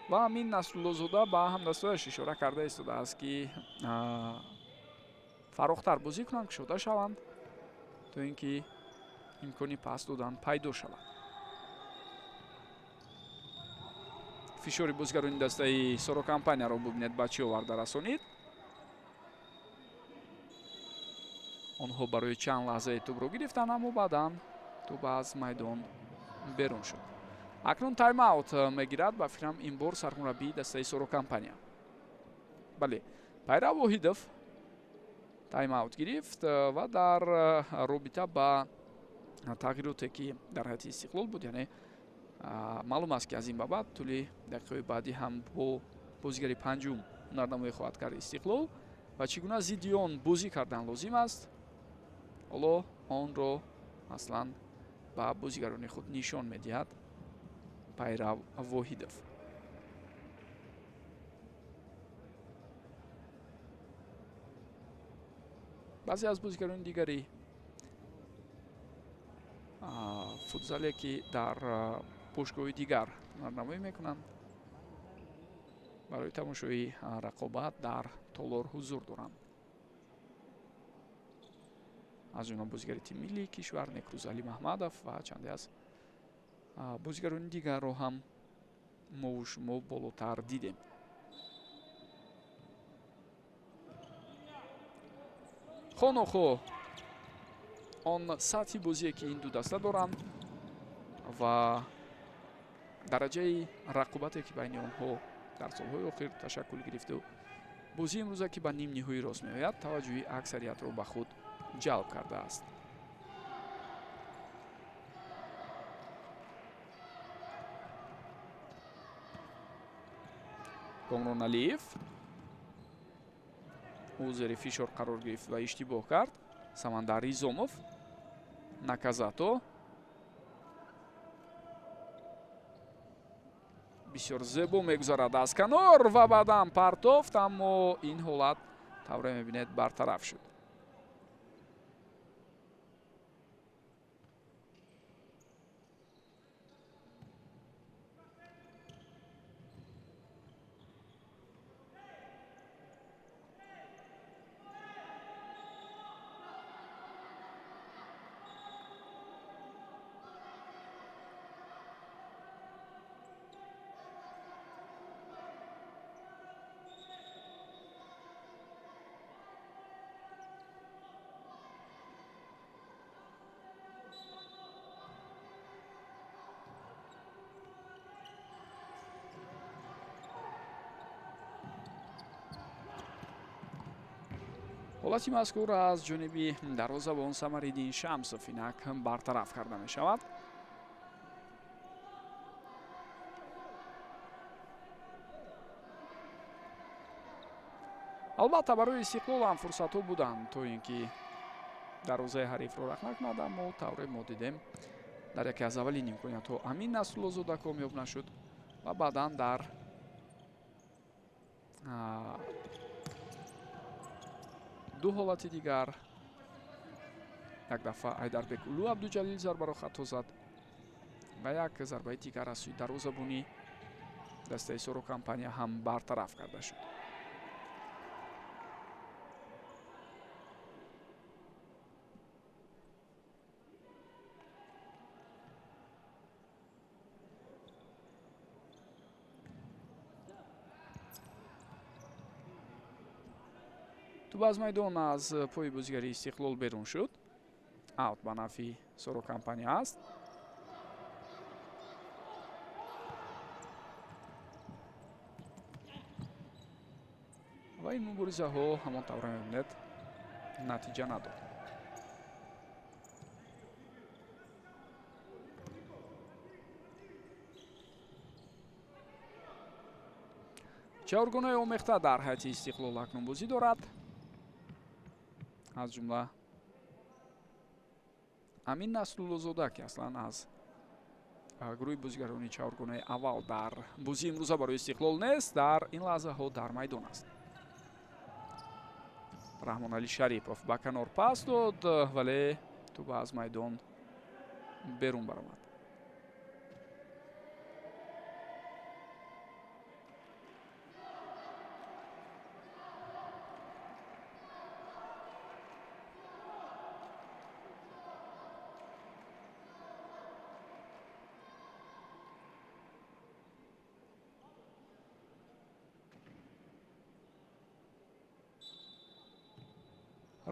Ва Амин Насруллозода ба ҳамдастояш ишора карда истодааст, ки фарохтар бозӣ кунанд, кушода шаванд, то ин ки имкони пас додан пайдо шавад. Фишори бозигарони дастаи Соро Компанияро бубинед, ба чӣ оварда расонид. Онҳо барои чанд лаҳзаи тӯбро гирифтанд, аммо баъдан тӯб аз майдон берун шуд. Акнун тайм-аут мегирад, ба фикрам, ин бор сармураббии дастаи Соро Компания. Бале, Пайрав Воҳидов тайм-аут гирифт ва дар робита ба тағйироте, ки дар ҳайати Истиқлол буд, яъне маълум аст, ки аз ин ба баъд тӯли дақиқаҳои баъдӣ ҳам бо бозигари панҷум ҳунарнамоӣ хоҳад кард Истиқлол ва чӣ гуна зидди он бозӣ кардан лозим аст, ҳоло онро аслан ба бозигарони худ нишон медиҳад Пайрав Воҳидов. Баъзе аз бозигарони дигари футзале, ки дар бошгоҳи дигар ҳунарнамоӣ мекунанд, барои тамошои рақобат дар толор ҳузур доранд, аз ҷумла бозигари тими миллии кишвар Некрӯзалӣ Маҳмадов ва чанде аз бозигарони дигарро ҳам мову шумо болотар дидем. Хонохо он сатҳи бозие, ки ин ду даста доранд, ва дараҷаи рақобате, ки байни онҳо дар солҳои охир ташаккул гирифту бозии имрӯза, ки ба нимниҳоӣ рост меояд, таваҷҷӯҳи аксариятро ба худ ҷалб кардааст. Комрон Алиев ӯ зери фишор қарор гирифт ва иштибоҳ кард. Самандар Изомов, Наказато, бисёр зебо мегузарад аз канор ва баъдан партофт, аммо ин ҳолат тавре мебинед бартараф шуд. Ҳолати мазкур аз ҷониби дарвозабон Самариддин Шамсов инак бартараф карда мешавад. Албатта, барои Истиқлол ҳам фурсатҳо буданд, то ин ки дарвозаи ҳарифро рахна кунад, аммо тавре мо дидем, дар яке аз аввалин имкониятҳо Амин Насруллозода комёб нашуд ва баъдан дар ду ҳолати дигар як дафъа Айдарбек Улу Абдуҷалил зарбаро хато зад ва як зарбаи дигар аз сӯи дарвозабонӣ дастаи Соро Компания ҳам бартараф карда шуд. Тӯб аз майдон аз пои бозигари Истиқлол берун шуд. Аут ба нафъи Соро Компания аст. Ва ин муборизаҳо ҳамон тавр мебинед натиҷа надод. Чаҳоргонаи омехта дар ҳайати Истиқлол акнун бозӣ дорад, аз ҷумла Амин Насруллозода, ки аслан аз гурӯҳи бозигарони чаҳоргонаи аввал дар бозии имрӯза барои Истиқлол нест, дар ин лаҳзаҳо дар майдон аст. Раҳмоналӣ Шарипов ба канор пас дод, вале тӯб аз майдон берун баромад.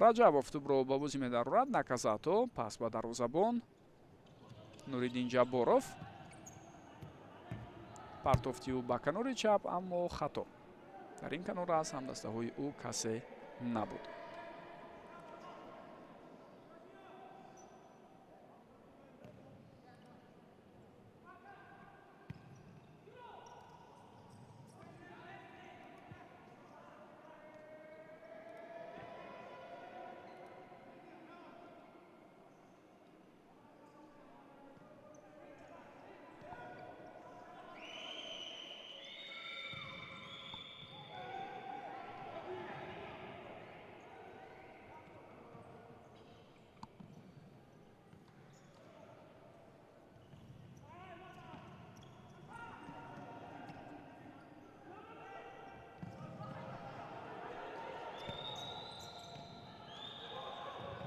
Раҷабов тӯбро ба бозӣ медарорад. Наказато пас ба дарвозабон Нуриддин Ҷабборов. Партофти ӯ ба канори чап, аммо хато. Дар ин канор аз ҳамдастаҳои ӯ касе набуд.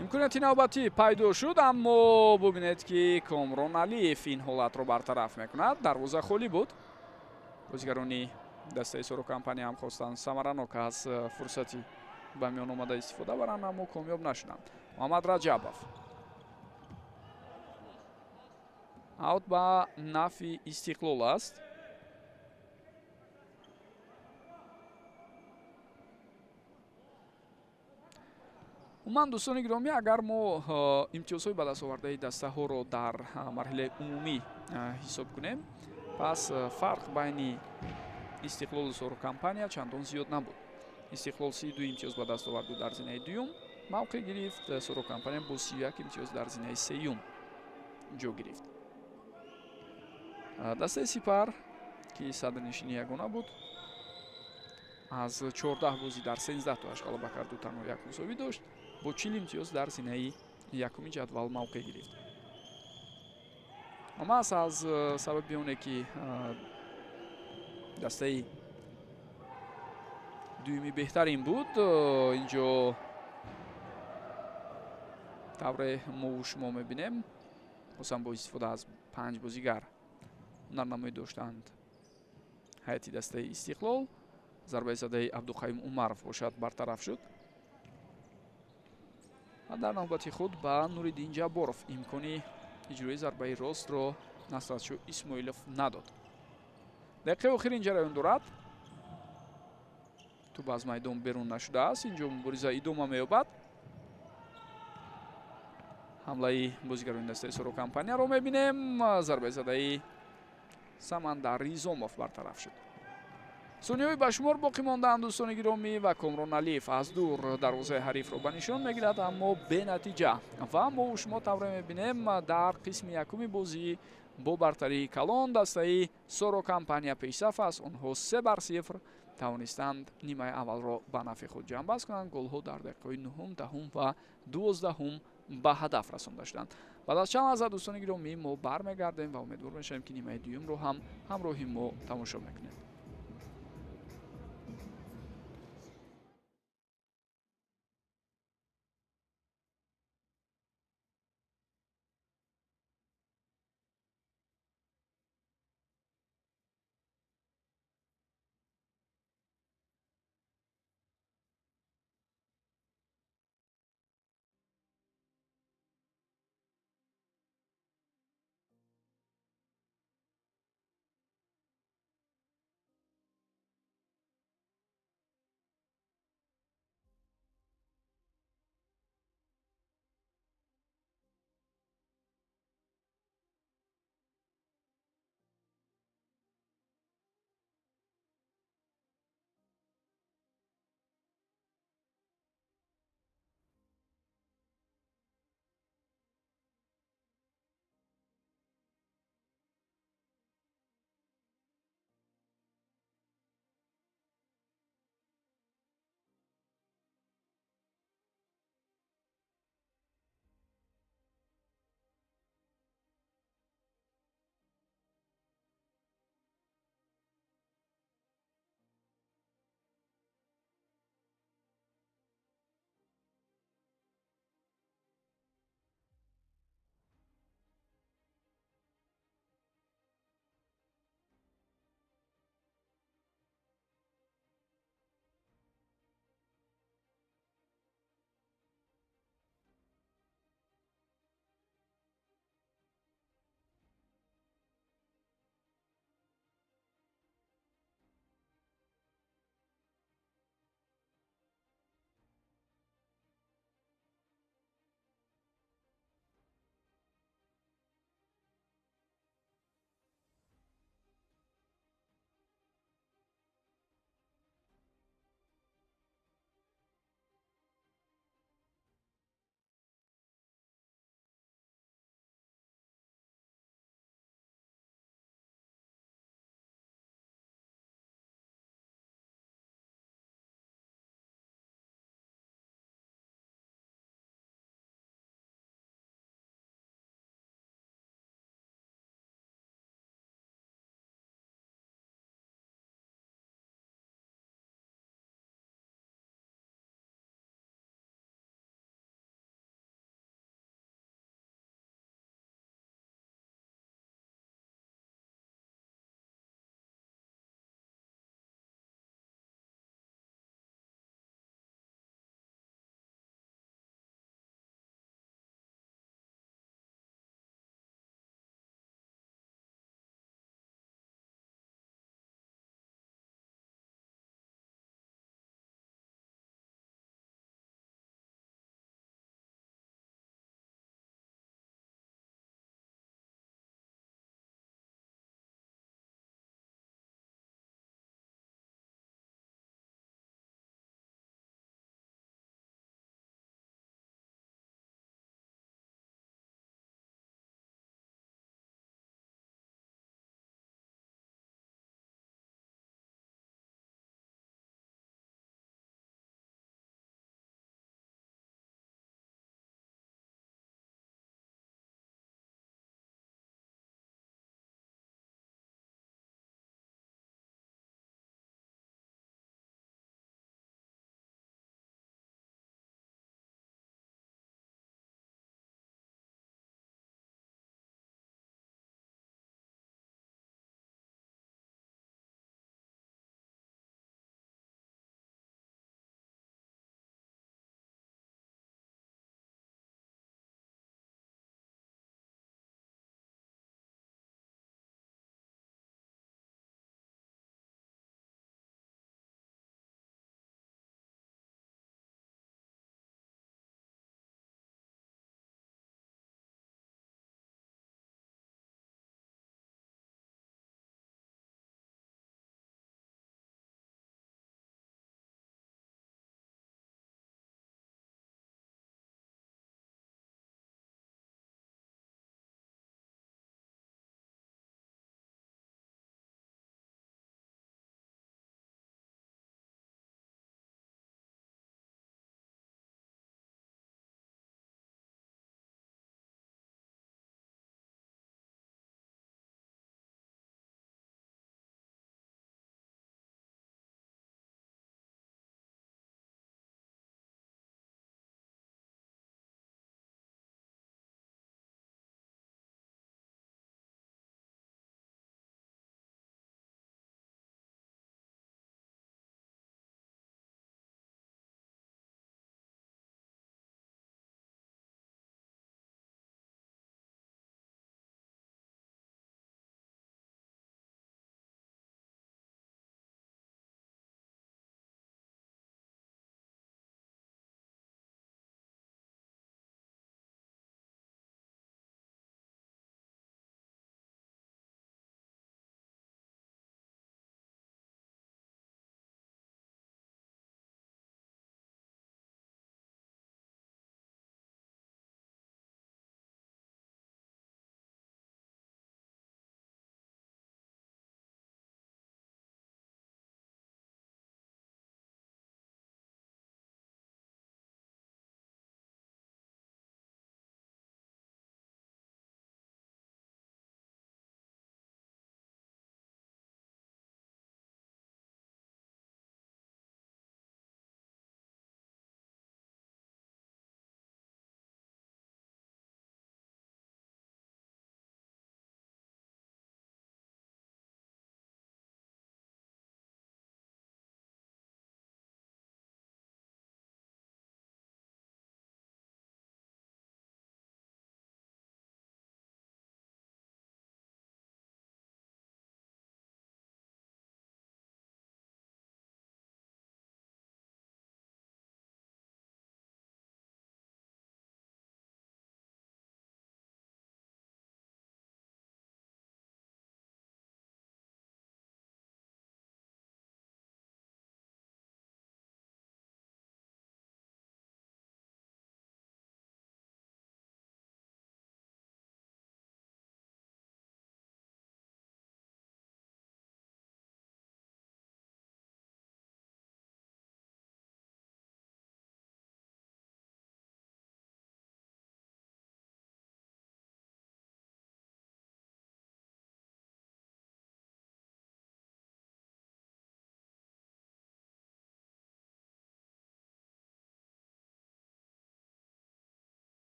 Имконияти навбатӣ пайдо шуд, аммо бубинед, ки Комрон Алиев ин ҳолатро бартараф мекунад. Дарвоза холӣ буд. Бозигарони дастаи Соро Компания ҳам хостанд самаранок аз фурсати ба миён омада истифода баранд, аммо комёб нашуданд. Муҳаммад Раҷабов. Аут ба нафъи Истиқлол аст. Умуман, дӯстони гиромӣ, агар мо имтиёзҳои ба даст овардаи дастаҳоро дар марҳилаи умумӣ ҳисоб кунем, пас фарқ байни Истиқлолу Соро Компания чандон зиёд набуд. Истиқлол 32 имтиёз ба даст оварду, дар зинаи дуюм мавқеъ гирифт. Соро Компания бо 31 имтиёз дар зинаи сеюм ҷо гирифт. Дастаи Сипар, ки садрнишини ягона буд, аз 14 бозӣ дар 13 тоаш ғалаба карду танҳо як мусовӣ дошт, бо 40 имтиёз дар зинаи якуми ҷадвал мавқеъ гирифт. Маҳз аз сабаби оне ки дастаи дуюми беҳтарин буд, инҷо тавре мову шумо мебинем, хусусан бо истифода аз 5 бозигар ҳунарнамоӣ доштанд ҳайати дастаи Истиқлол. Зарбаи задаи Абдуқаюм Умаров бошад бартараф шуд ва дар навбати худ ба Нуриддин Ҷабборов имкони иҷрои зарбаи ростро Насратшо Исмоилов надод. Дақиқаи охирин ҷараён дорад. Тӯб аз майдон берун нашудааст. Инҷо мубориза идома меёбад. Ҳамлаи бозигарони дастаи Соро Компанияро мебинем. Зарбаи задаи Самандар Ризомов бартараф шуд. Сониҳои ба шумор боқӣ мондаанд, дӯстони гиромӣ, ва Комрон Алиев аз дур дарвозаи ҳарифро ба нишон мегирад, аммо бенатиҷа. Ва мо шумо тавре мебинем, дар қисми якуми бозӣ бо бартарии калон дастаи Соро Компания пешсаф аст. Онҳо 3-0 тавонистанд нимаи аввалро ба нафъи худ ҷамъбаст кунанд. Голҳо дар дақиқаҳои 9, 10 ва 12 ба ҳадаф расонда шуданд. Баъд аз чанд лаҳза, дӯстони гиромӣ, мо бармегардем ва умедвор мешавем, ки нимаи дуюмро ҳам ҳамроҳи мо тамошо мекунед.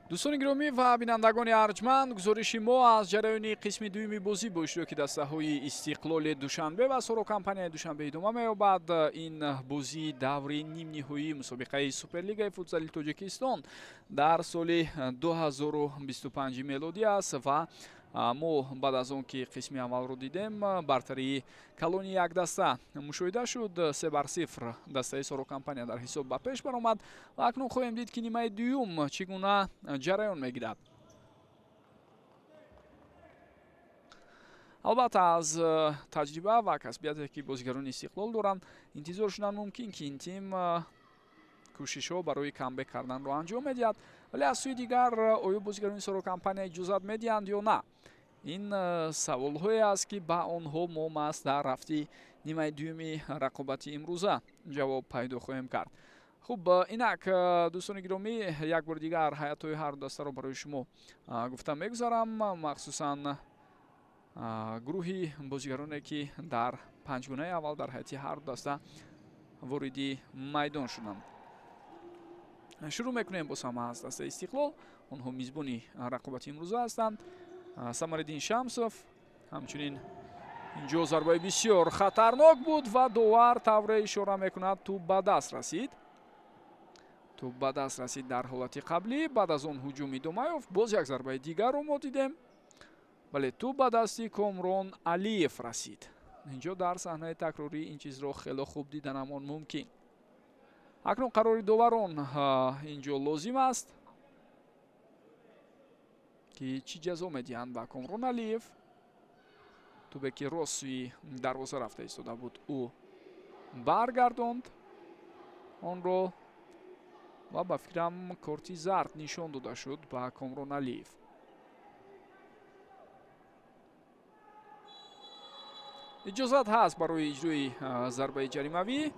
Дӯстони гиромӣ ва бинандагони арҷманд, гузориши мо аз ҷараёни қисми дуюми бозӣ бо иштироки дастаҳои Истиқлоли Душанбе ва Соро компанияи Душанбе идома меёбад. Ин бозии даври нимниҳоии мусобиқаи Суперлигаи футзали Тоҷикистон дар соли 2025 мелодӣ аст ва мо баъд аз он ки қисми аввалро дидем, бартарии калони як даста мушоҳида шуд. 3-0 дастаи Соро компания дар ҳисоб ба пеш баромад ва акнун хоҳем дид, ки нимаи дуюм чӣ гуна ҷараён мегирад. Албатта, аз таҷриба ва касбияте, ки бозигарони Истиқлол доранд, интизор шудан мумкин, ки ин тим кӯшишҳо барои камбек карданро анҷом медиҳад, вале аз сӯи дигар, оё бозигарони Соро компания иҷозат медиҳанд ё на? Ин саволҳое аст, ки ба онҳо мо маҳз дар рафти нимаи дуюми рақобати имрӯза ҷавоб пайдо хоҳем кард. Хуб, инак, дӯстони гиромӣ, як бори дигар ҳайатҳои ҳарду дастаро барои шумо гуфта мегузарам, махсусан гурӯҳи бозигароне, ки дар панҷгунаи аввал дар ҳайати ҳарду даста вориди майдон шуданд. Шурӯъ мекунем боз ҳам аз дастаи Истиқлол. Онҳо мизбони рақобати имрӯза ҳастанд. Самариддин Шамсов, ҳамчунин инҷо зарбаи бисёр хатарнок буд ва довар тавре ишора мекунад, тӯб ба даст расид. Тӯб ба даст расид дар ҳолати қаблӣ. Баъд аз он ҳуҷум идома ёфт, боз як зарбаи дигарро мо дидем, вале тӯб ба дасти Комрон Алиев расид. Инҷо дар саҳнаи такрорӣ ин чизро хело хуб диданамон мумкин. Акнун қарори доварон инҷо лозим аст, ки чӣ ҷазо медиҳанд ба Комрон Алиев. Тӯбе ки рост сӯи дарвоза рафта истода буд, ӯ баргардонд онро ва ба фикрам, корти зард нишон дода шуд ба Комрон Алиев. Иҷозат ҳаст барои иҷрои зарбаи ҷаримавӣ.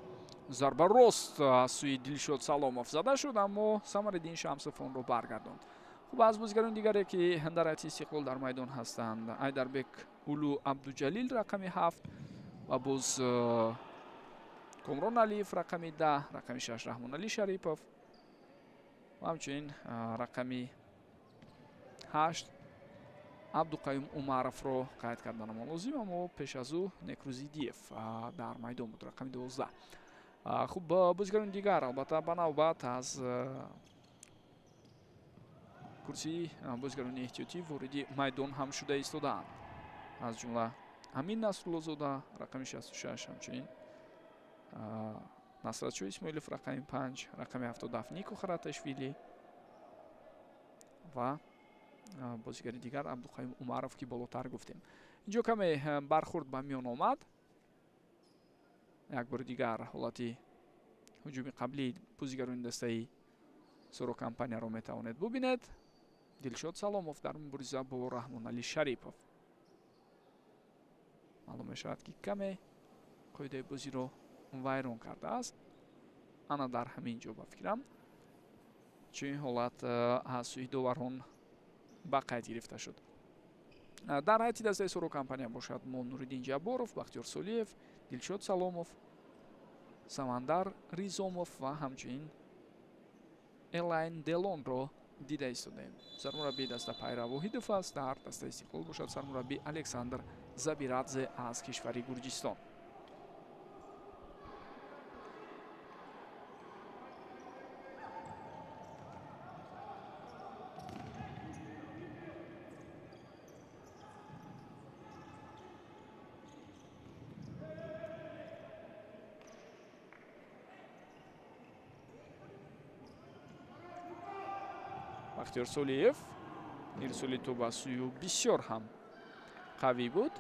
Зарба рост аз сӯи Дилшод Саломов зада шуд, аммо Самариддин Шамсов онро баргардонд. Хуб, аз бозигарони дигаре, ки дар ҳайати Истиқлол дар майдон ҳастанд, Айдарбек Улу Абдуҷалил, рақами 7, ва боз Комрон Алиев, рақами 10, рақами 6 Раҳмоналӣ Шарипов ва ҳамчунин рақами 8 Абдуқаюм Умаровро қайд карданамон лозим, аммо пеш аз ӯ Некрузидиев дар майдон буд, рақами 12. Хуб, бозигарони дигар албатта ба навбат аз курсии бозигарони эҳтиётӣ вориди майдон ҳам шуда истодаанд, аз ҷумла Амин Насруллозода, рақами 66, ҳамчунин Насратшо Исмоилов, рақами 5, рақами 77 Нико Хараташвили ва бозигари дигар Абдуқаюм Умаров, ки болотар гуфтем. Инҷо каме бархӯрд ба миён омад. Як бори дигар ҳолати ҳуҷуми қаблии бозигарони дастаи Соро компанияро метавонед бубинед. Дилшод Саломов дар мубориза бо Раҳмоналӣ Шарипов, маълум мешавад, ки каме қоидаи бозиро вайрон кардааст. Ана дар ҳамин ҷо, ба фикрам, чунин ҳолат аз сӯи доварон ба қайд гирифта шуд. Дар ҳайати дастаи Соро компания бошад, мо Нуриддин Ҷабборов, Бахтиёр Солиев, Дилшод Саломов, Самандар Ризомов ва ҳамчунин Элайн Делонро дида истодаем. Сармураббии даста Пайра Воҳидов аст. Дар дастаи Истиқлол бошад, сармураббӣ Александр Забирадзе аз кишвари Гурҷистон. Бахтиёр Солиев, ирсоли тӯб аз сӯи ӯ бисёр ҳам қавӣ буд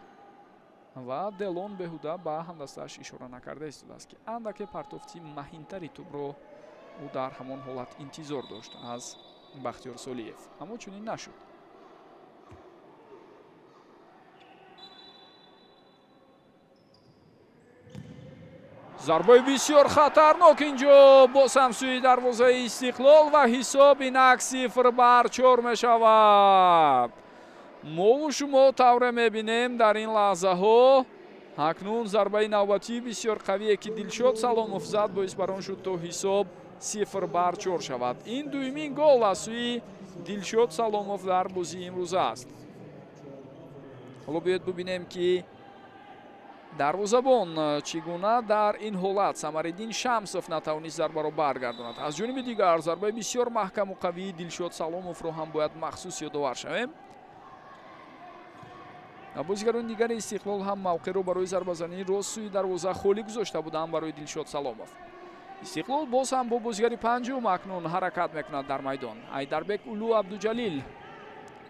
ва Делон беҳуда ба ҳамдастааш ишора накарда истодааст, ки андаке партофти маҳинтари тӯбро ӯ дар ҳамон ҳолат интизор дошт аз Бахтиёр Солиев, аммо чунин нашуд. Зарбаи бисёр хатарнок инҷо боз ҳам сӯи дарвозаи Истиқлол ва ҳисоб инак 0-4 мешавад. Мову шумо тавре мебинем дар ин лаҳзаҳо, акнун зарбаи навбатии бисёр қавие, ки Дилшод Саломов зад, боис бар он шуд, то ҳисоб 0-4 шавад. Ин дуюмин гол аз сӯи Дилшод Саломов дар бозии имрӯза аст. Ҳоло биёед бубинем, ки дарвозабон чӣ гуна дар ин ҳолат Самариддин Шамсов натавонист зарбаро баргардонад. Аз ҷониби дигар, зарбаи бисёр маҳкаму қавии Дилшод Саломовро ҳам бояд махсус ёдовар шавем. Бозигарони дигари Истиқлол ҳам мавқеъро барои зарбазании рост сӯи дарвоза холӣ гузошта буданд барои Дилшод Саломов. Истиқлол боз ҳам бо бозигари панҷум акнун ҳаракат мекунад дар майдон. Айдарбек Улу Абдуҷалил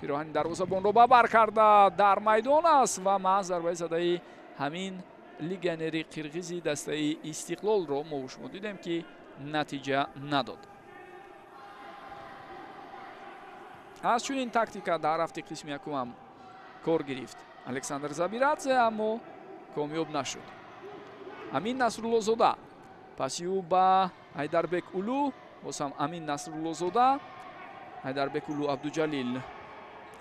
пироҳани дарвозабонро ба бар карда дар майдон аст ва маҳз зарбаи задаи ҳамин легионери қирғизи дастаи Истиқлолро мо шумо дидем, ки натиҷа надод. Аз чунин тактика дар рафти қисми якумам кор гирифт Александр Забирадзе, аммо комёб нашуд. Амин Насруллозода, паси ӯ ба Айдарбек Улу, боз ҳам Амин Насруллозода. Айдарбек Улу Абдуҷалил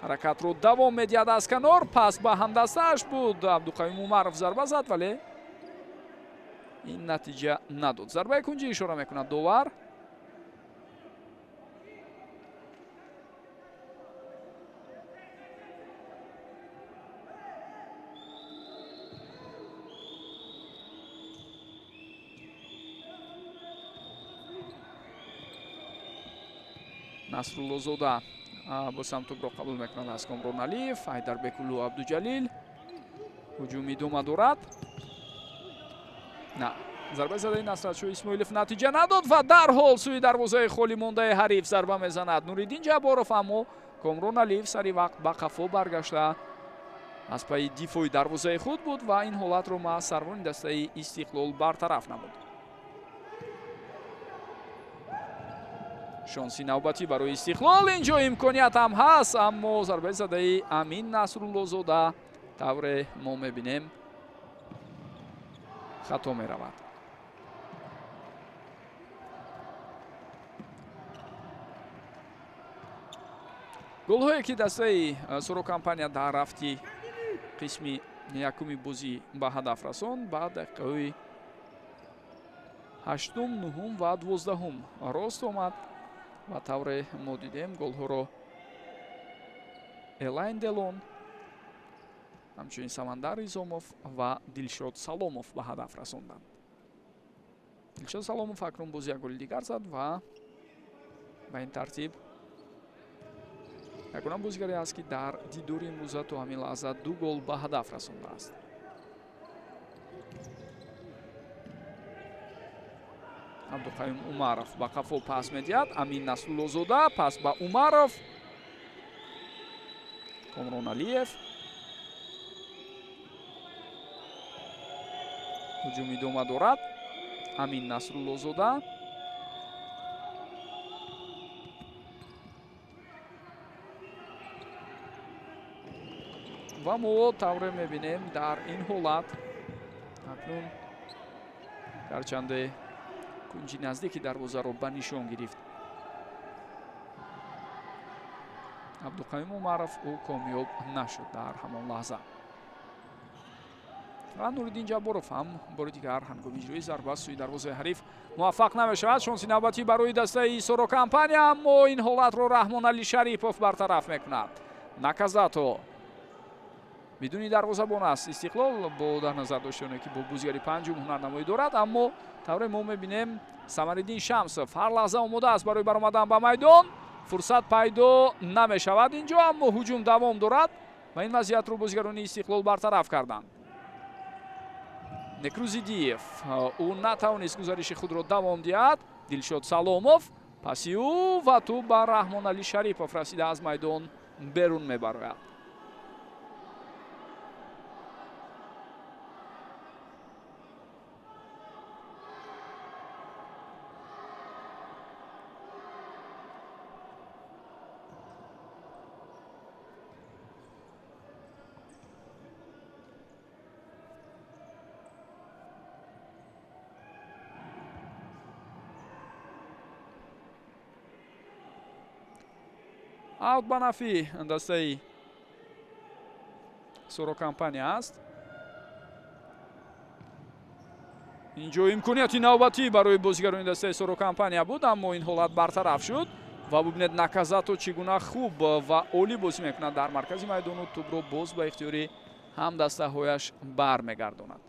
ҳаракатро давом медиҳад аз канор, пас ба ҳамдастааш буд. Абдуқаюм Умаров зарба зад, вале ин натиҷа надод. Зарбаи кунҷӣ ишора мекунад довар. Насруллозода боз ҳам тӯбро қабул мекунад аз Комрон Алиев. Айдарбекулу Абдуҷалил ҳуҷум идома дорад. На, зарбаи задаи Насратшоҳ Исмоилов натиҷа надод ва дарҳол сӯи дарвозаи холӣ мондаи ҳариф зарба мезанад Нуриддин Ҷабборов, аммо Комрон Алиев сари вақт ба қафо баргашта аз пайи дифои дарвозаи худ буд ва ин ҳолатро маҳз сарвони дастаи Истиқлол бартараф намуд. Шонси навбатӣ барои Истиқлол, инҷо имконият ҳам ҳаст, аммо зарбаи задаи Амин Насруллозода тавре мо мебинем хато меравад. Голҳое ки дастаи Соро Компания дар рафти қисми якуми бозӣ ба ҳадаф расонд, ба дақиқаҳои 8, 9 ва 12 рост омад ва тавре мо дидем, голҳоро Элайн Делон, ҳамчунин Самандар Изомов ва Дилшод Саломов ба ҳадаф расонданд. Дилшод Саломов акнун боз як голи дигар зад ва ба ин тартиб ягона бозигаре аст, ки дар дидори имрӯза то ҳамин лаҳза 2 гол ба ҳадаф расондааст. Абдуқаюм Умаров ба қафо пас медиҳад. Амин Насруллозода пас ба Умаров. Комрон Алиев. Ҳуҷум идома дорад. Амин Насруллозода. Ва мо тавре мебинем, дар ин ҳолат акнун гарчанде кунҷи наздики дарвозаро ба нишон гирифт Абдуқаюм Умаров, ӯ комёб нашуд дар ҳамон лаҳза. Ва Нуриддин Ҷабборов ҳам бори дигар ҳангоми иҷрои зарба сӯи дарвозаи ҳариф муваффақ намешавад. Шонси навбатӣ барои дастаи Соро Компания, аммо ин ҳолатро Раҳмонали Шарипов бартараф мекунад. Наказато бидуни дарвозабон аст Истиқлол, бо дар назар доштане ки бо бозигари панҷум ҳунарнамоӣ дорад, аммо тавре мо мебинем, Самариддин Шамсов ҳар лаҳза омода аст барои баромадан ба майдон. Фурсат пайдо намешавад инҷо, аммо ҳуҷум давом дорад ва ин вазъиятро бозигарони Истиқлол бартараф карданд. Некрузидиев, ӯ натавонист гузариши худро давом диҳад. Дилшод Саломов паси ӯ ва тӯб ба Раҳмонали Шарипов расида аз майдон берун мебарояд. Аут ба нафи дастаи Соро Компания аст. Инҷо имконияти навбатӣ барои бозигарони дастаи Соро Компания буд, аммо ин ҳолат бартараф шуд. Ва бубинед, Наказато чӣ гуна хуб ва олӣ бозӣ мекунад дар маркази майдону тӯбро боз ба ихтиёри ҳамдастаҳояш бармегардонад.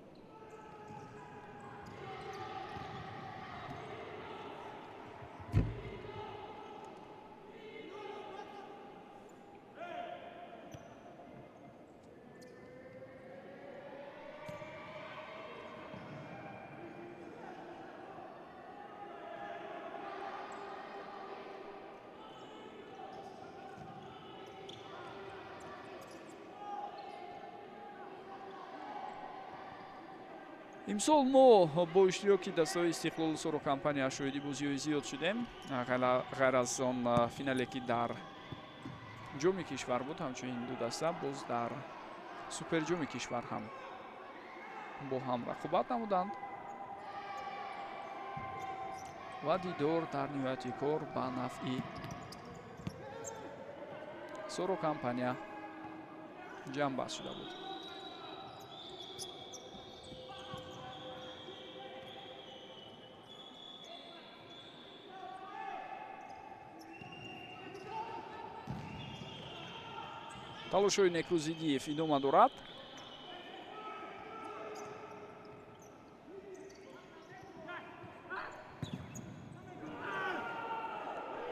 Имсол мо бо иштироки дастаҳои Истиқлолу Соро компания шоҳиди бозиҳои зиёд шудем. Ғайр аз он финале, ки дар ҷоми кишвар буд, ҳамчунин ду даста боз дар суперҷоми кишвар ҳам бо ҳам рақобат намуданд ва дидор дар ниҳояти кор ба нафъи Соро компания ҷамъбаст шуда буд. Талошҳои Некрузидиев идома дорад.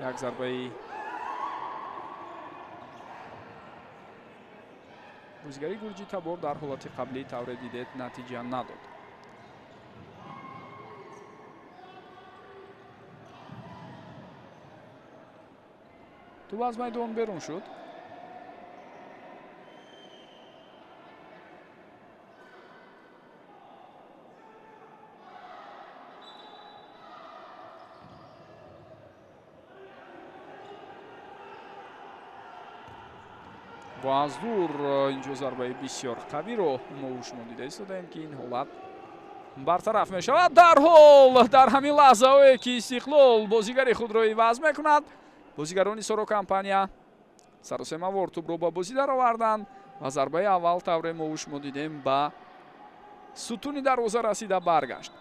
Як зарбаи бозигари гурҷи табор дар ҳолати қаблӣ тавре дидед натиҷа надод. Тӯб аз майдон берун шуд. Ва аз дур инҷо зарбаи бисёр қавиро мо шумо дида истодаем, ки ин ҳолат бартараф мешавад. Дарҳол дар ҳамин лаҳзаҳое, ки Истиқлол бозигари худро иваз мекунад, бозигарони Соро компания саросемавор тӯбро ба бозӣ дароварданд ва зарбаи аввал тавре мо шумо дидем ба сутуни дарвоза расида баргашт.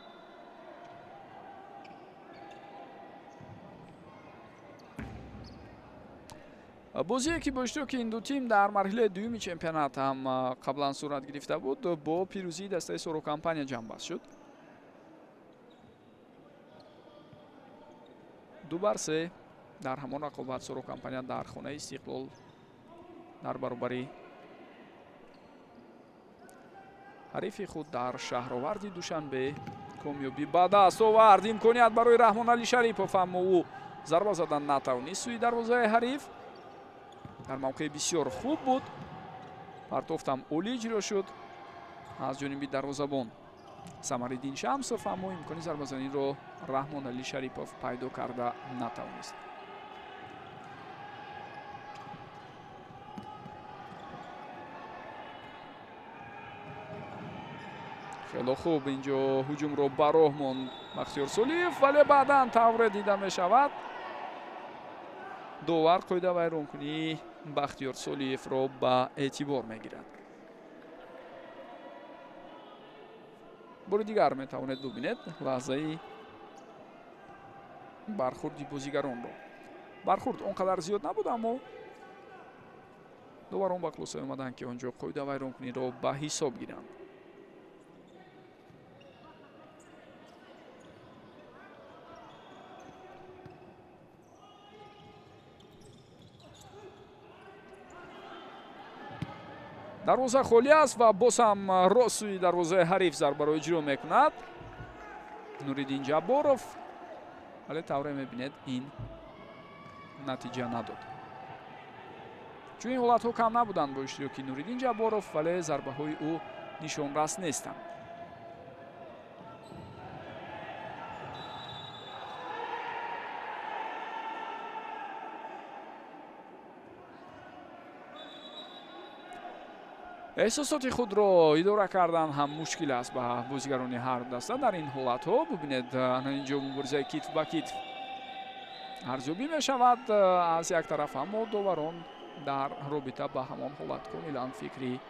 Бозие, ки бо иштироки ин ду тим дар марҳилаи дуюми чемпионат ҳам қаблан сурат гирифта буд, бо пирӯзии дастаи Соро компания ҷамъбаст шуд. 2-3 дар ҳамон рақобат Соро компания дар хонаи Истиқлол дар баробари ҳарифи худ дар шаҳроварди Душанбе комёбӣ ба даст овард. Имконият барои Раҳмоналӣ Шарипов, аммо ӯ зарба задан натавонист сӯи дарвозаи ҳариф. Дар мавқеи бисёр хуб буд, партофтам олӣ иҷро шуд аз ҷониби дарвозабон Самариддин Шамсов, аммо имкони зарбазаниро Раҳмоналӣ Шарипов пайдо карда натавонист. Хело хуб инҷо ҳуҷумро ба роҳ монд Бахтиёр Солиев, вале баъдан тавре дида мешавад, довар қоида вайронкунии Бахтиёр Солиевро ба эътибор мегирад. Бори дигар метавонед бубинед лаҳзаи бархурди бозигаронро. Бархурд он қадар зиёд набуд, аммо доварон ба хулоса омаданд, ки он ҷо қоида вайронкуниро ба ҳисоб гиранд. Дарвоза холӣ аст ва боз ҳам рост сӯи дарвозаи ҳариф зарбаро иҷро мекунад Нуриддин Ҷабборов, вале тавре мебинед ин натиҷа надод. Чун ин ҳолатҳо кам набуданд бо иштироки Нуриддин Ҷабборов, вале зарбаҳои ӯ нишонрас нестанд. Эҳсосоти худро идора кардан ҳам мушкил аст ба бозигарони ҳар даста дар ин ҳолатҳо. Бубинед, ана инҷо муборизаи китф ба китф арзёбӣ мешавад аз як тараф, аммо доварон дар робита ба ҳамон ҳолат комилан фикри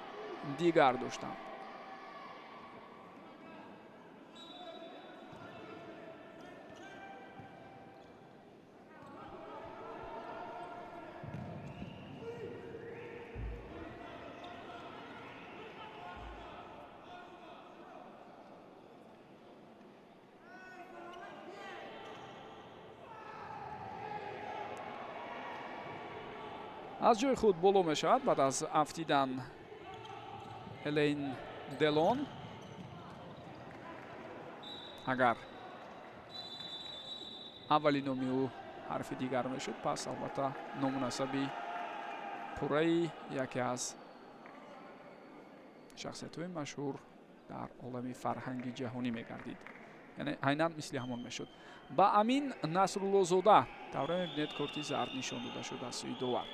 дигар доштанд. Аз ҷои худ боло мешавад баъд аз афтидан Элейн Делон. Агар аввали номи ӯ ҳарфи дигар мешуд, пас албатта номунасаби пурраи яке аз шахсиятҳои машҳур дар олами фарҳанги ҷаҳонӣ мегардид. Яъне айнан мисли ҳамон мешуд. Ба Амин Насруллозода тавре мебинед корти зард нишон дода шуд аз сӯи довар.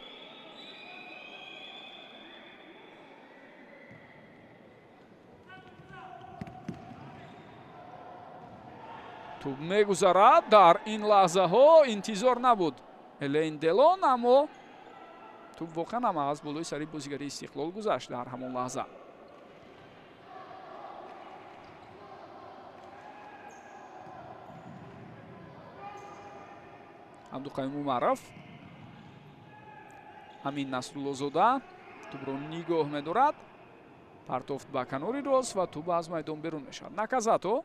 Тӯб мегузарад. Дар ин лаҳзаҳо интизор набуд Элейн Делон, аммо тӯб воқеан ҳам аз болои сари бозигари Истиқлол гузашт дар ҳамон лаҳза. Абдуқаюм Умаров, Амин Насруллозода тӯбро нигоҳ медорад, партофт ба канори рост ва тӯб аз майдон берун мешавад. Наказато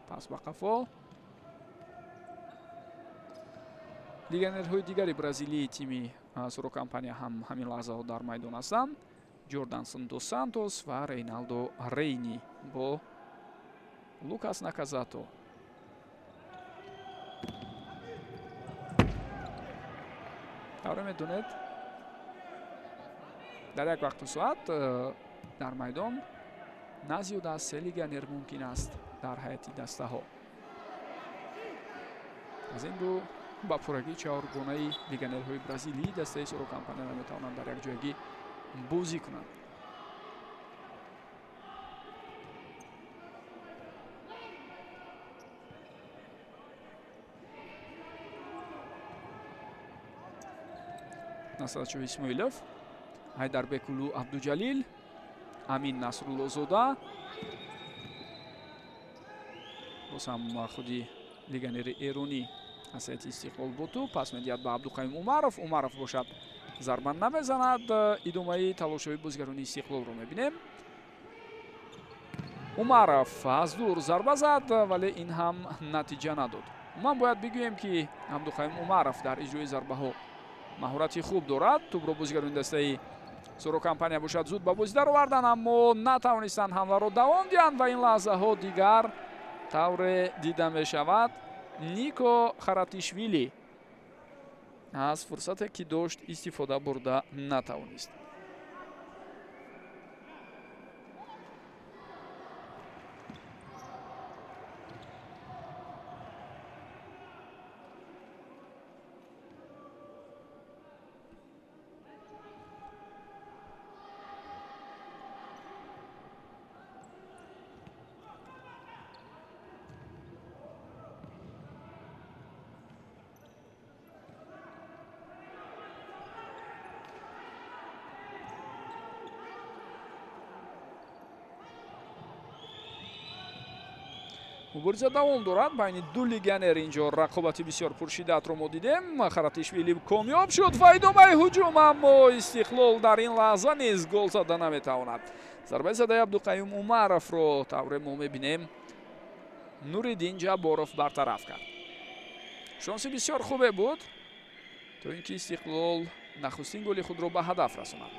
пас ба қафо. Легионерҳои дигари бразилии тими Соро Компания ҳам ҳамин лаҳзаҳо дар майдон ҳастанд. Ҷордансон дос Сантос ва Рейналдо Рейни бо Лукас Наказато. Тавре медонед, дар як вақту соат дар майдон на зиёда аз 3 легионер мумкин аст дар ҳайати дастаҳо. Аз ин рӯ ба пуррагӣ чаҳоргонаи легионерҳои бразилии дастаи Соро Компания наметавонанд дар як ҷойгӣ бозӣ кунанд. Насратшоҳ Исмоилов, Ҳайдарбекулу Абдуҷалил, Амин Насруллозода, боз ҳам худи легионери эронӣ аз ҳайати Истиқлол бо тӯб пас медиҳад ба Абдуқаюм Умаров. Умаров бошад зарба намезанад. Идомаи талошҳои бозигарони Истиқлолро мебинем. Умаров аз дур зарба зад, вале ин ҳам натиҷа надод. Умуман бояд бигӯем, ки Абдуқаюм Умаров дар иҷрои зарбаҳо маҳорати хуб дорад. Тӯбро бозигарони дастаи Соро Компания бошад зуд ба бозӣ дароварданд, аммо натавонистанд ҳамларо давом диҳанд ва ин лаҳзаҳо дигар тавре дида мешавад Нико Харатишвили аз фурсате ки дошт истифода бурда натавонист. Мубориза давом дорад байни ду легионер. Инҷо рақобати бисёр пуршиддатро мо дидем. Харатишвили комёб шуд ва идомаи ҳуҷум, аммо Истиқлол дар ин лаҳза низ гол зада наметавонад. Зарбаи задаи Абдуқаюм Умаровро тавре мо мебинем Нуриддин Ҷабборов бартараф кард. Шонси бисёр хубе буд то ин ки Истиқлол нахустин голи худро ба ҳадаф расонад.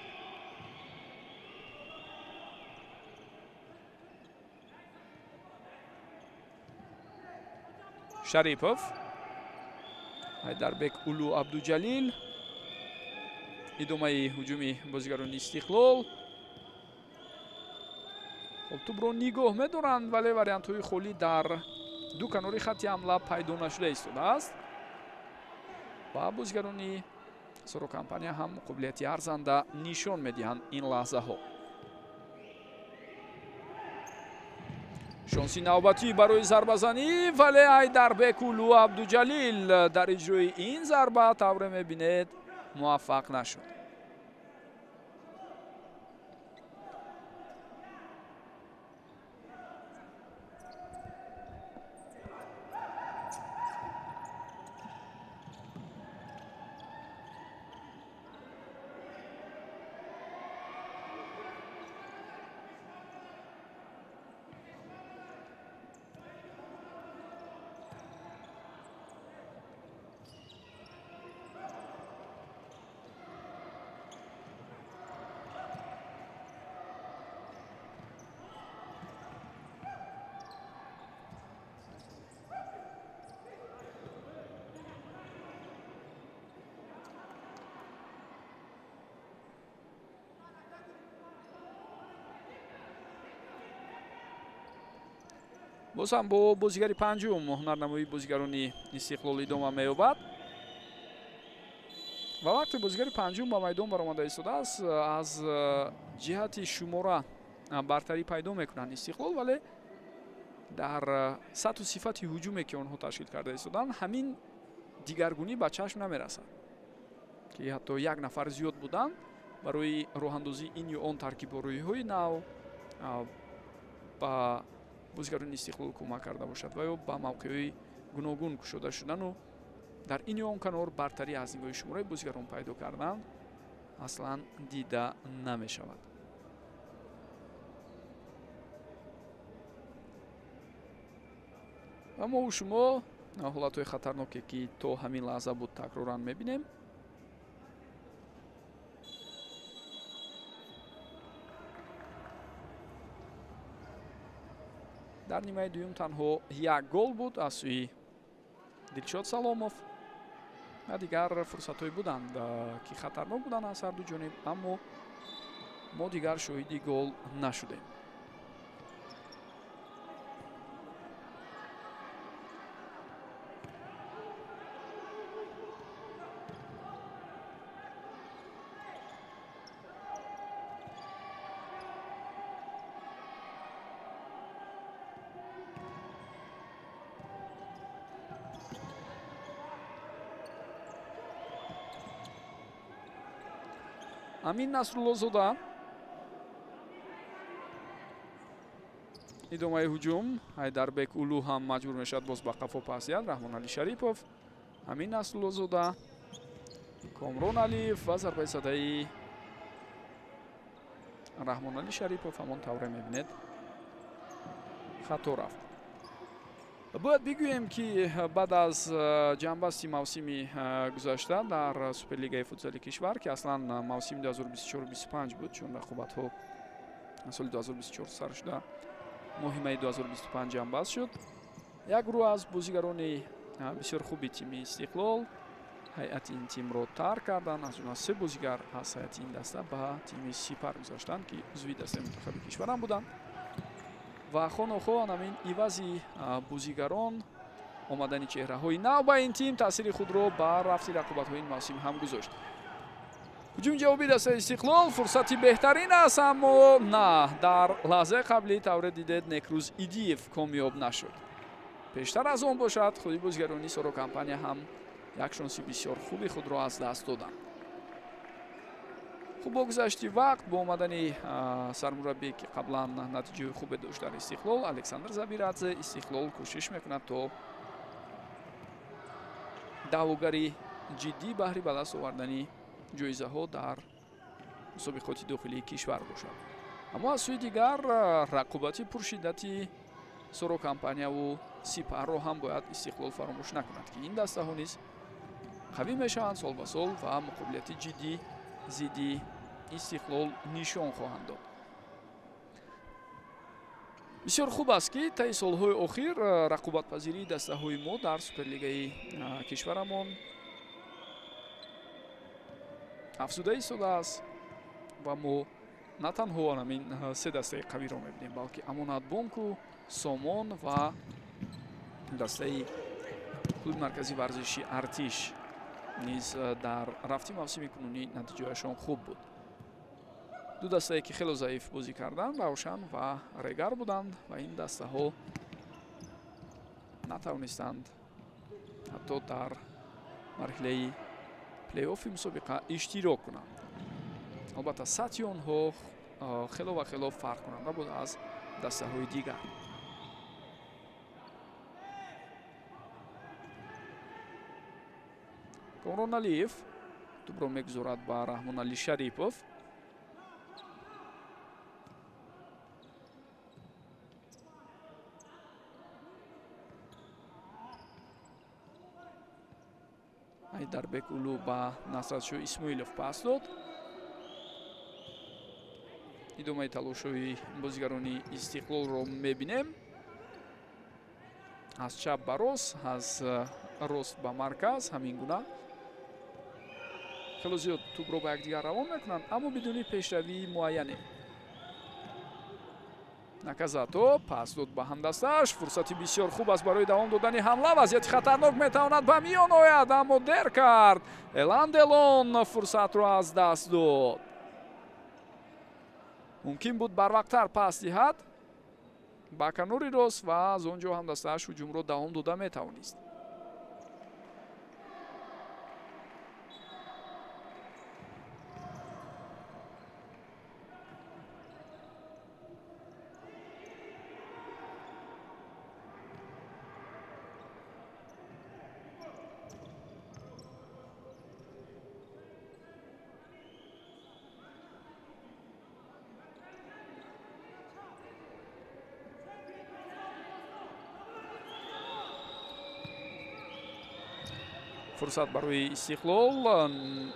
Шарипов, Ҳайдарбек Улу Абдуҷалил, идомаи ҳуҷуми бозигарони Истиқлол. Хоб тӯбро нигоҳ медоранд, вале вариантҳои холӣ дар ду канори хатти ҳамла пайдо нашуда истодааст ва бозигарони Соро Компания ҳам қобилияти арзанда нишон медиҳанд ин лаҳзаҳо. Шонси навбатӣ барои зарбазанӣ, вале Ҳайдарбекулу Абдуҷалил дар иҷрои ин зарба тавре мебинед муваффақ нашуд. Боз ҳам бо бозигари панҷум ҳунарнамоии бозигарони Истиқлол идома меёбад. Ва вақте бозигари панҷум ба майдон баромада истодааст, аз ҷиҳати шумора бартарӣ пайдо мекунанд Истиқлол, вале дар сатҳу сифати ҳуҷуме, ки онҳо ташкил карда истоданд, ҳамин дигаргунӣ ба чашм намерасад, ки ҳатто як нафар зиёд буданд барои роҳандозии ин ё он таркибороиҳои нав ба бозигарони Истиқлол кӯмак карда бошад ва ё ба мавқеъҳои гуногун кушода шудану дар ин ё он канор бартарӣ аз нигоҳи шумораи бозигарон пайдо кардан аслан дида намешавад. Ва мо шумо ҳолатҳои хатарноке, ки то ҳамин лаҳза буд, такроран мебинем. Дар нимаи дуюм танҳо як гол буд аз сӯи Дилшод Саломов ва дигар фурсатҳое буданд, ки хатарнок буданд аз ҳарду ҷониб, аммо мо дигар шоҳиди гол нашудем. Амин Насруллозода идомаи ҳуҷум. Ҳайдарбек Улу ҳам маҷбур мешавад боз ба қафо пас диҳад. Раҳмоналӣ Шарипов, Амин Насруллозода, Комрон Алиев ва зарбаи задаи Раҳмоналӣ Шарипов ҳамон тавре мебинед хато рафт. Бояд бигӯем, ки баъд аз ҷамъбасти мавсими гузашта дар Суперлигаи футзали кишвар, ки аслан мавсими 2024-25 буд, чун рақобатҳо соли 2024 сар шуда моҳи майи 2025 ҷамъбаст шуд, як гурӯҳ аз бозигарони бисёр хуби тими Истиқлол ҳайати ин тимро тарк карданд. Аз ҷумла се бозигар аз ҳайати ин даста ба тими Сипар гузаштанд, ки узви дастаи мунтахаби кишварам буданд. Ва хонохо ҳамин ивази бозигарон омадани чеҳраҳои нав ба ин тим таъсири худро ба рафти рақобатҳои ин мавсим ҳам гузошт. Ҳуҷуми ҷавобии дастаи Истиқлол фурсати беҳтарин аст, аммо на, дар лаҳзаи қаблӣ тавре дидед Некрӯз Идиев комёб нашуд. Пештар аз он бошад, худи бозигарони Соро компания ҳам як шонси бисёр хуби худро аз даст доданд. Хуб, бо гузашти вақт, бо омадани сармураббие, ки қаблан натиҷаи хубе дошт дар Истиқлол, Александр Забирадзе, Истиқлол кӯшиш мекунад то даъвогари ҷиддӣ баҳри ба даст овардани ҷоизаҳо дар мусобиқоти дохилии кишвар бошад. Аммо аз сӯи дигар рақобати пуршиддати Соро компанияву Сипарро ҳам бояд Истиқлол фаромӯш накунад, ки ин дастаҳо низ қавӣ мешаванд сол ба сол ва муқобилияти ҷиддӣ зидди Истиқлол нишон хоҳанд дод. Бисёр хуб аст, ки таи солҳои охир рақобатпазирии дастаҳои мо дар Суперлигаи кишварамон афзуда истодааст ва мо на танҳо ҳамин се дастаи қавиро мебинем, балки Амонатбонку, Сомон ва дастаи клуби марказии варзиши Артиш низ дар рафти мавсими кунунӣ натиҷаашон хуб буд. Ду дастае, ки хело заиф бозӣ карданд, Равшан ва Регар буданд ва ин дастаҳо натавонистанд ҳатто дар марҳилаи плей-оффи мусобиқа иштирок кунанд. Албатта, сатҳи онҳо хело ва хело фарқкунанда буд аз дастаҳои дигар. Комрон Алиев тӯбро мегузорад ба Раҳмоналӣ Шарипов. Ҳайдарбек Улу ба Насратшоҳ Исмоилов пас дод. Идомаи талошҳои бозигарони Истиқлолро мебинем. Аз чап ба рост, аз рост ба марказ, ҳамин гуна хело зиёд тӯбро ба якдигар равон мекунанд, аммо бидуни пешравии муайяне. Наказато пас дод ба ҳамдастааш. Фурсати бисёр хуб аст барои давом додани ҳамла. Вазъияти хатарнок метавонад ба миён ояд, аммо дер кард. Элан Делон фурсатро аз даст дод. Мумкин буд барвақттар пас диҳад ба канори рост ва аз он ҷо ҳамдастааш ҳуҷумро давом дода метавонист. Фурсат барои Истиқлол,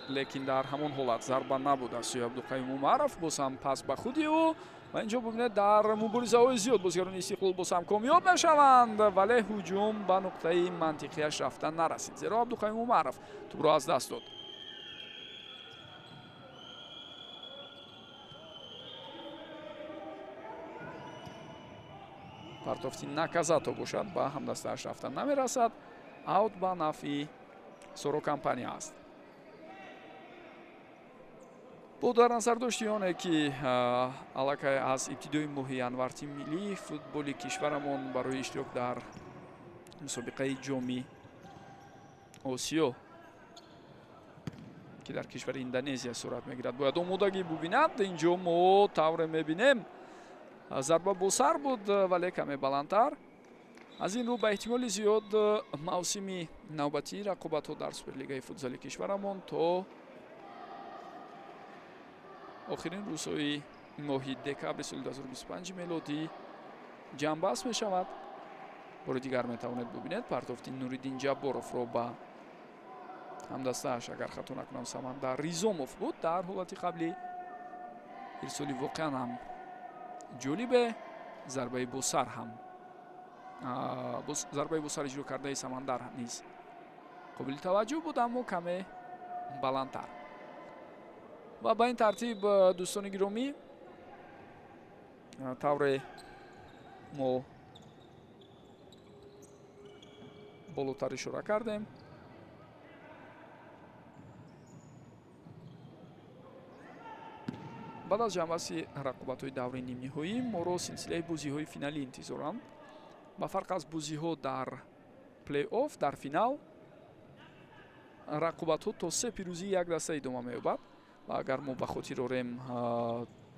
лекин дар ҳамон ҳолат зарба набуд аз сӯи Абдуқаюм Умаров. Боз ҳам пас ба худи ӯ ва инҷо бубинед, дар муборизаҳои зиёд бозигарони Истиқлол боз ҳам комёб мешаванд, вале ҳуҷум ба нуқтаи мантиқияш рафта нарасид, зеро Абдуқаюм Умаров тӯбро аз даст дод. Партофти Наказато бошад, ба ҳамдастааш рафта намерасад. Аут ба нафъи Соро компания аст. Бо дар назар дошти оне ки аллакай аз ибтидои моҳи январ тими миллии футболи кишварамон барои иштирок дар мусобиқаи ҷоми Осиё, ки дар кишвари Индонезия сурат мегирад, бояд омодагӣ бубинад. Инҷо мо тавре мебинем, зарба бо сар буд, вале каме баландтар. Аз ин рӯ ба эҳтимоли зиёд мавсими навбатии рақобатҳо дар Суперлигаи футзали кишварамон то охирин рӯзҳои моҳи декабри соли 2025 мелодӣ ҷамъбаст мешавад. Бори дигар метавонед бубинед партофти Нуриддин Ҷабборовро ба ҳамдастааш, агар хато накунам, Самандар Ризомов буд дар ҳолати қаблӣ. Ирсоли воқеан ҳам ҷолибе, зарбаи босар ҳам зарбаи босар иҷро кардаи Самандар низ қобили таваҷҷӯҳ буд, аммо каме баландтар. Ва ба ин тартиб, дӯстони гиромӣ, тавре мо болотар ишора кардем, баъд аз ҷамъбасти рақобатҳои даври нимниҳоӣ моро силсилаи бозиҳои финалӣ интизоранд. Ба фарқ аз бозиҳо дар плей-офф, дар финал рақобатҳо то се пирӯзии як даста идома меёбад. Ва агар мо ба хотир орем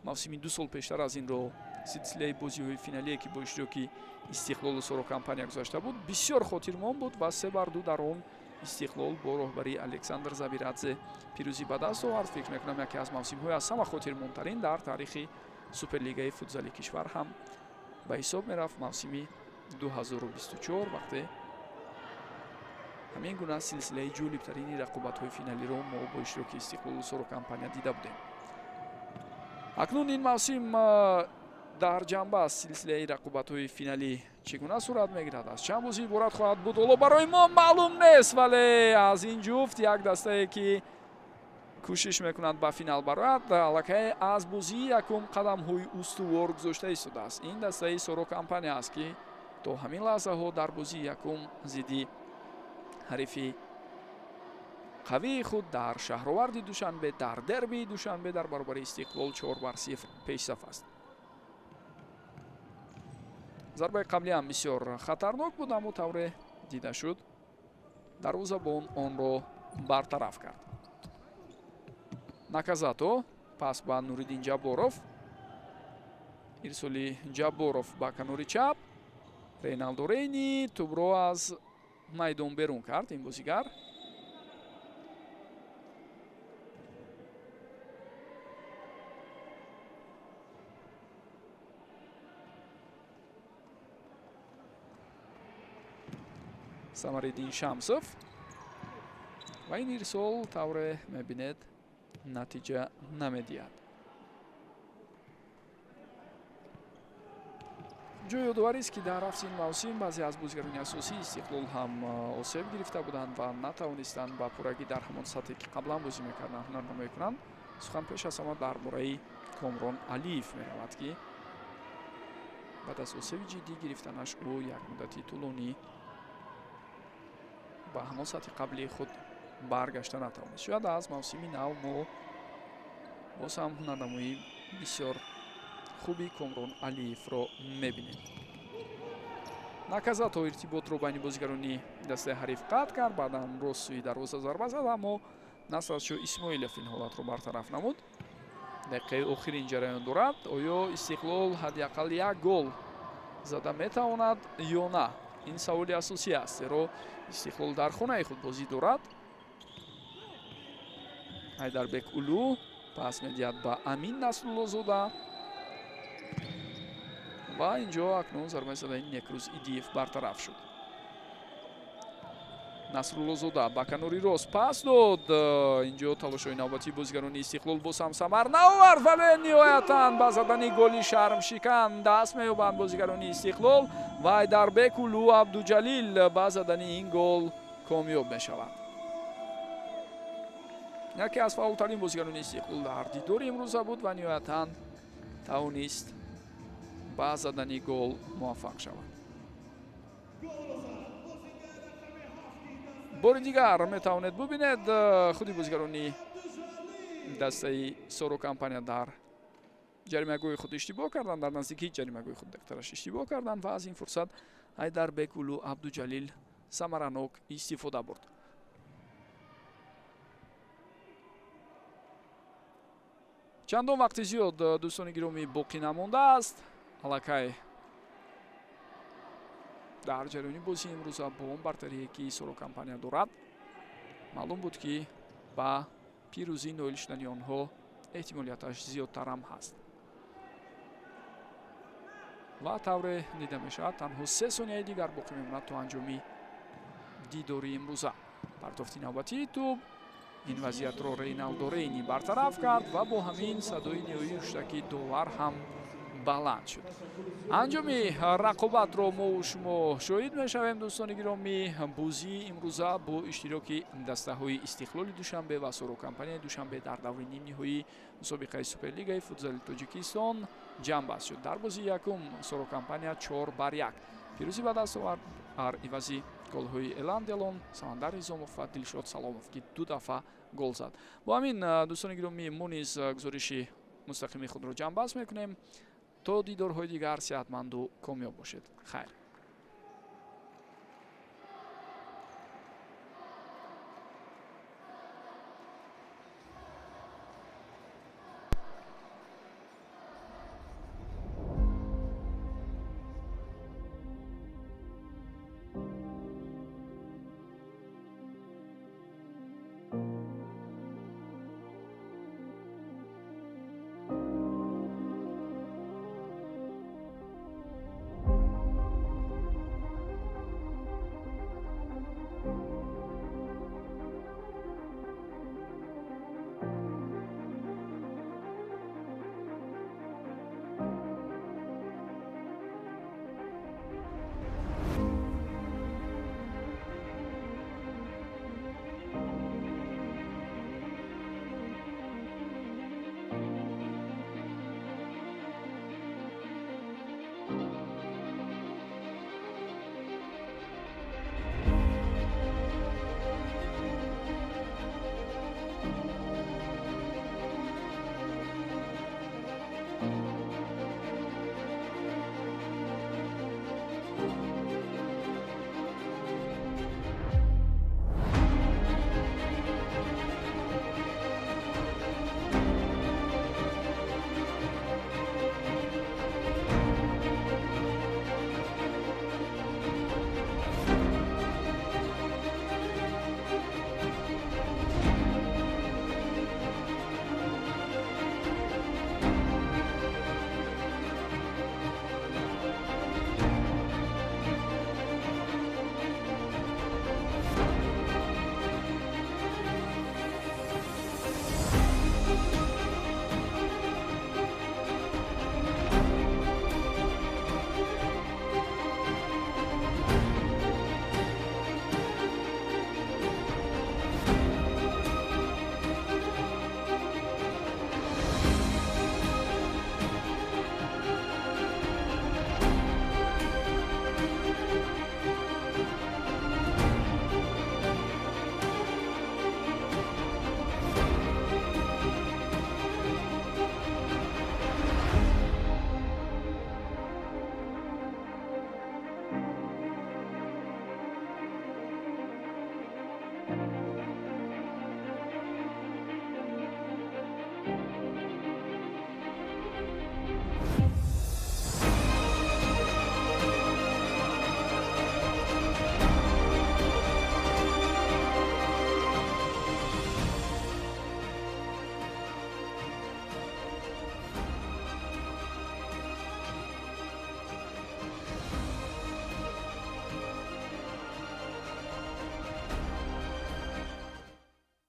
мавсими 2 сол пештар аз инро, силсилаи бозиҳои финалие ки бо иштироки Истиқлолу Соро компания гузашта буд, бисёр хотирмон буд ва 3-2 дар он Истиқлол бо роҳбарии Александр Забирадзе пирӯзӣ ба даст овард. Фикр мекунам, яке аз мавсимҳои аз ҳама хотирмонтарин дар таърихи Суперлигаи футзали кишвар ҳам ба ҳисоб мерафт мавсими 2024, вақте ҳамин гуна силсилаи ҷолибтарини рақобатҳои финалиро мо бо иштироки Истиқлолу Соро компания дида будем. Акнун ин мавсим дар ҷанбаст силсилаи рақобатҳои финалӣ чӣ гуна сурат мегирад, аз чанд бозӣ иборат хоҳад буд, ҳоло барои мо маълум нест, вале аз ин ҷуфт як дастае ки кӯшиш мекунад ба финал барояд, аллакай аз бозии якум қадамҳои устувор гузошта истодааст. Ин дастаи Соро компания аст, ки то ҳамин лаҳзаҳо дар бозии якум зидди ҳарифи қавии худ дар шаҳроварди Душанбе, дар дербии Душанбе дар баробари Истиқлол 4-0 пешсаф аст. Зарбаи қаблӣ ҳам бисёр хатарнок буд, аммо тавре дида шуд, дарвозабон онро бартараф кард. Наказато пас ба Нуриддин Ҷабборов, ирсоли Ҷабборов ба канори чап, Рейналдо Рейни тӯбро аз майдон берун кард ин бозигар. Самариддин Шамсов ва ин ирсол тавре мебинед натиҷа намедиҳад. Ҷои ёдоварист, ки дар рафти ин мавсим баъзе аз бозигарони асосии Истиқлол ҳам осеб гирифта буданд ва натавонистанд ба пуррагӣ дар ҳамон сатҳе ки қаблан бозӣ мекарданд ҳунарнамоӣ кунанд. Сухан пеш аз ҳама дар бораи Комрон Алиев меравад, ки Баъд аз осеби ҷиддӣ гирифтанаш ӯ як муддати тӯлонӣ ба ҳамон сатҳи қаблии худ баргашта натавонист. Шояд аз мавсими нав мо боз ҳам ҳунарнамоии бисёр хуби Комрон Алиевро мебинем. Наказато иртиботро байни бозигарони дастаи ҳариф қатъ кард, баъдан рост сӯи дарвоза зарба зад, аммо Насратшо Исмоилов ин ҳолатро бартараф намуд. Дақиқаи охирин ҷараён дорад. Оё Истиқлол ҳадди ақал як гол зада метавонад ё на? Ин саволи асосӣ аст, зеро Истиқлол дар хонаи худ бозӣ дорад. Ҳайдарбек Улу пас медиҳад ба Амин Насруллозода ва инҷо акнун зарбаи задаи Некрӯз Идиев бартараф шуд. Насруллозода ба канори рост пас дод. Инҷо талошҳои навбатии бозигарони Истиқлол боз ҳам самар наовард, вале ниҳоятан ба задани голи шармшикан даст меёбанд бозигарони Истиқлол ва Ҳайдарбек Улу Абдуҷалил ба задани ин гол комёб мешавад. Яке аз фаъолтарин бозигарони Истиқлол дар дидори имрӯза буд ва ниҳоятан тавонист ба задани гол муваффақ шавад. Бори дигар метавонед бубинед, худи бозигарони дастаи Соро Компания дар ҷаримагоҳи худ иштибоҳ карданд, дар наздикии ҷаримагоҳи худ дактараш иштибоҳ карданд ва аз ин фурсат Ҳайдарбек Улу Абдуҷалил самаранок истифода бурд. Чандон вақти зиёд, дӯстони гиромӣ, боқӣ намондааст. Аллакай дар ҷараёни бозии имрӯза бо он бартарие ки Соро Компания дорад, маълум буд, ки ба пирӯзӣ ноил шудани онҳо эҳтимолияташ зиёдтарам ҳаст. Ва тавре дида мешавад, танҳо 3 сонияи дигар боқӣ мемонад то анҷоми дидори имрӯза. Партофти навбатии тӯб, ин вазъиятро Рейналдо Рейни бартараф кард ва бо ҳамин садои ниҳоии ҳуштаки довар ҳам баланд шуд. Анҷоми рақобатро мо шумо шоҳид мешавем, дӯстони гиромӣ. Бозии имрӯза бо иштироки дастаҳои Истиқлоли Душанбе ва Соро Компанияи Душанбе дар даври нимниҳоии мусобиқаи Суперлигаи футзали Тоҷикистон ҷамъбаст шуд. Дар бозии якум Соро Компания 4-1 пирӯзӣ ба даст овард бар ивази голҳои Элан Делон, Самандар Низомов ва Дилшод Саломов, ки 2 дафъа гол зад. Бо ҳамин, дӯстони гиромӣ, мо низ гузориши мустақими худро ҷамъбаст мекунем. То дидорҳои дигар сеҳатманду комёб бошед. Хайр.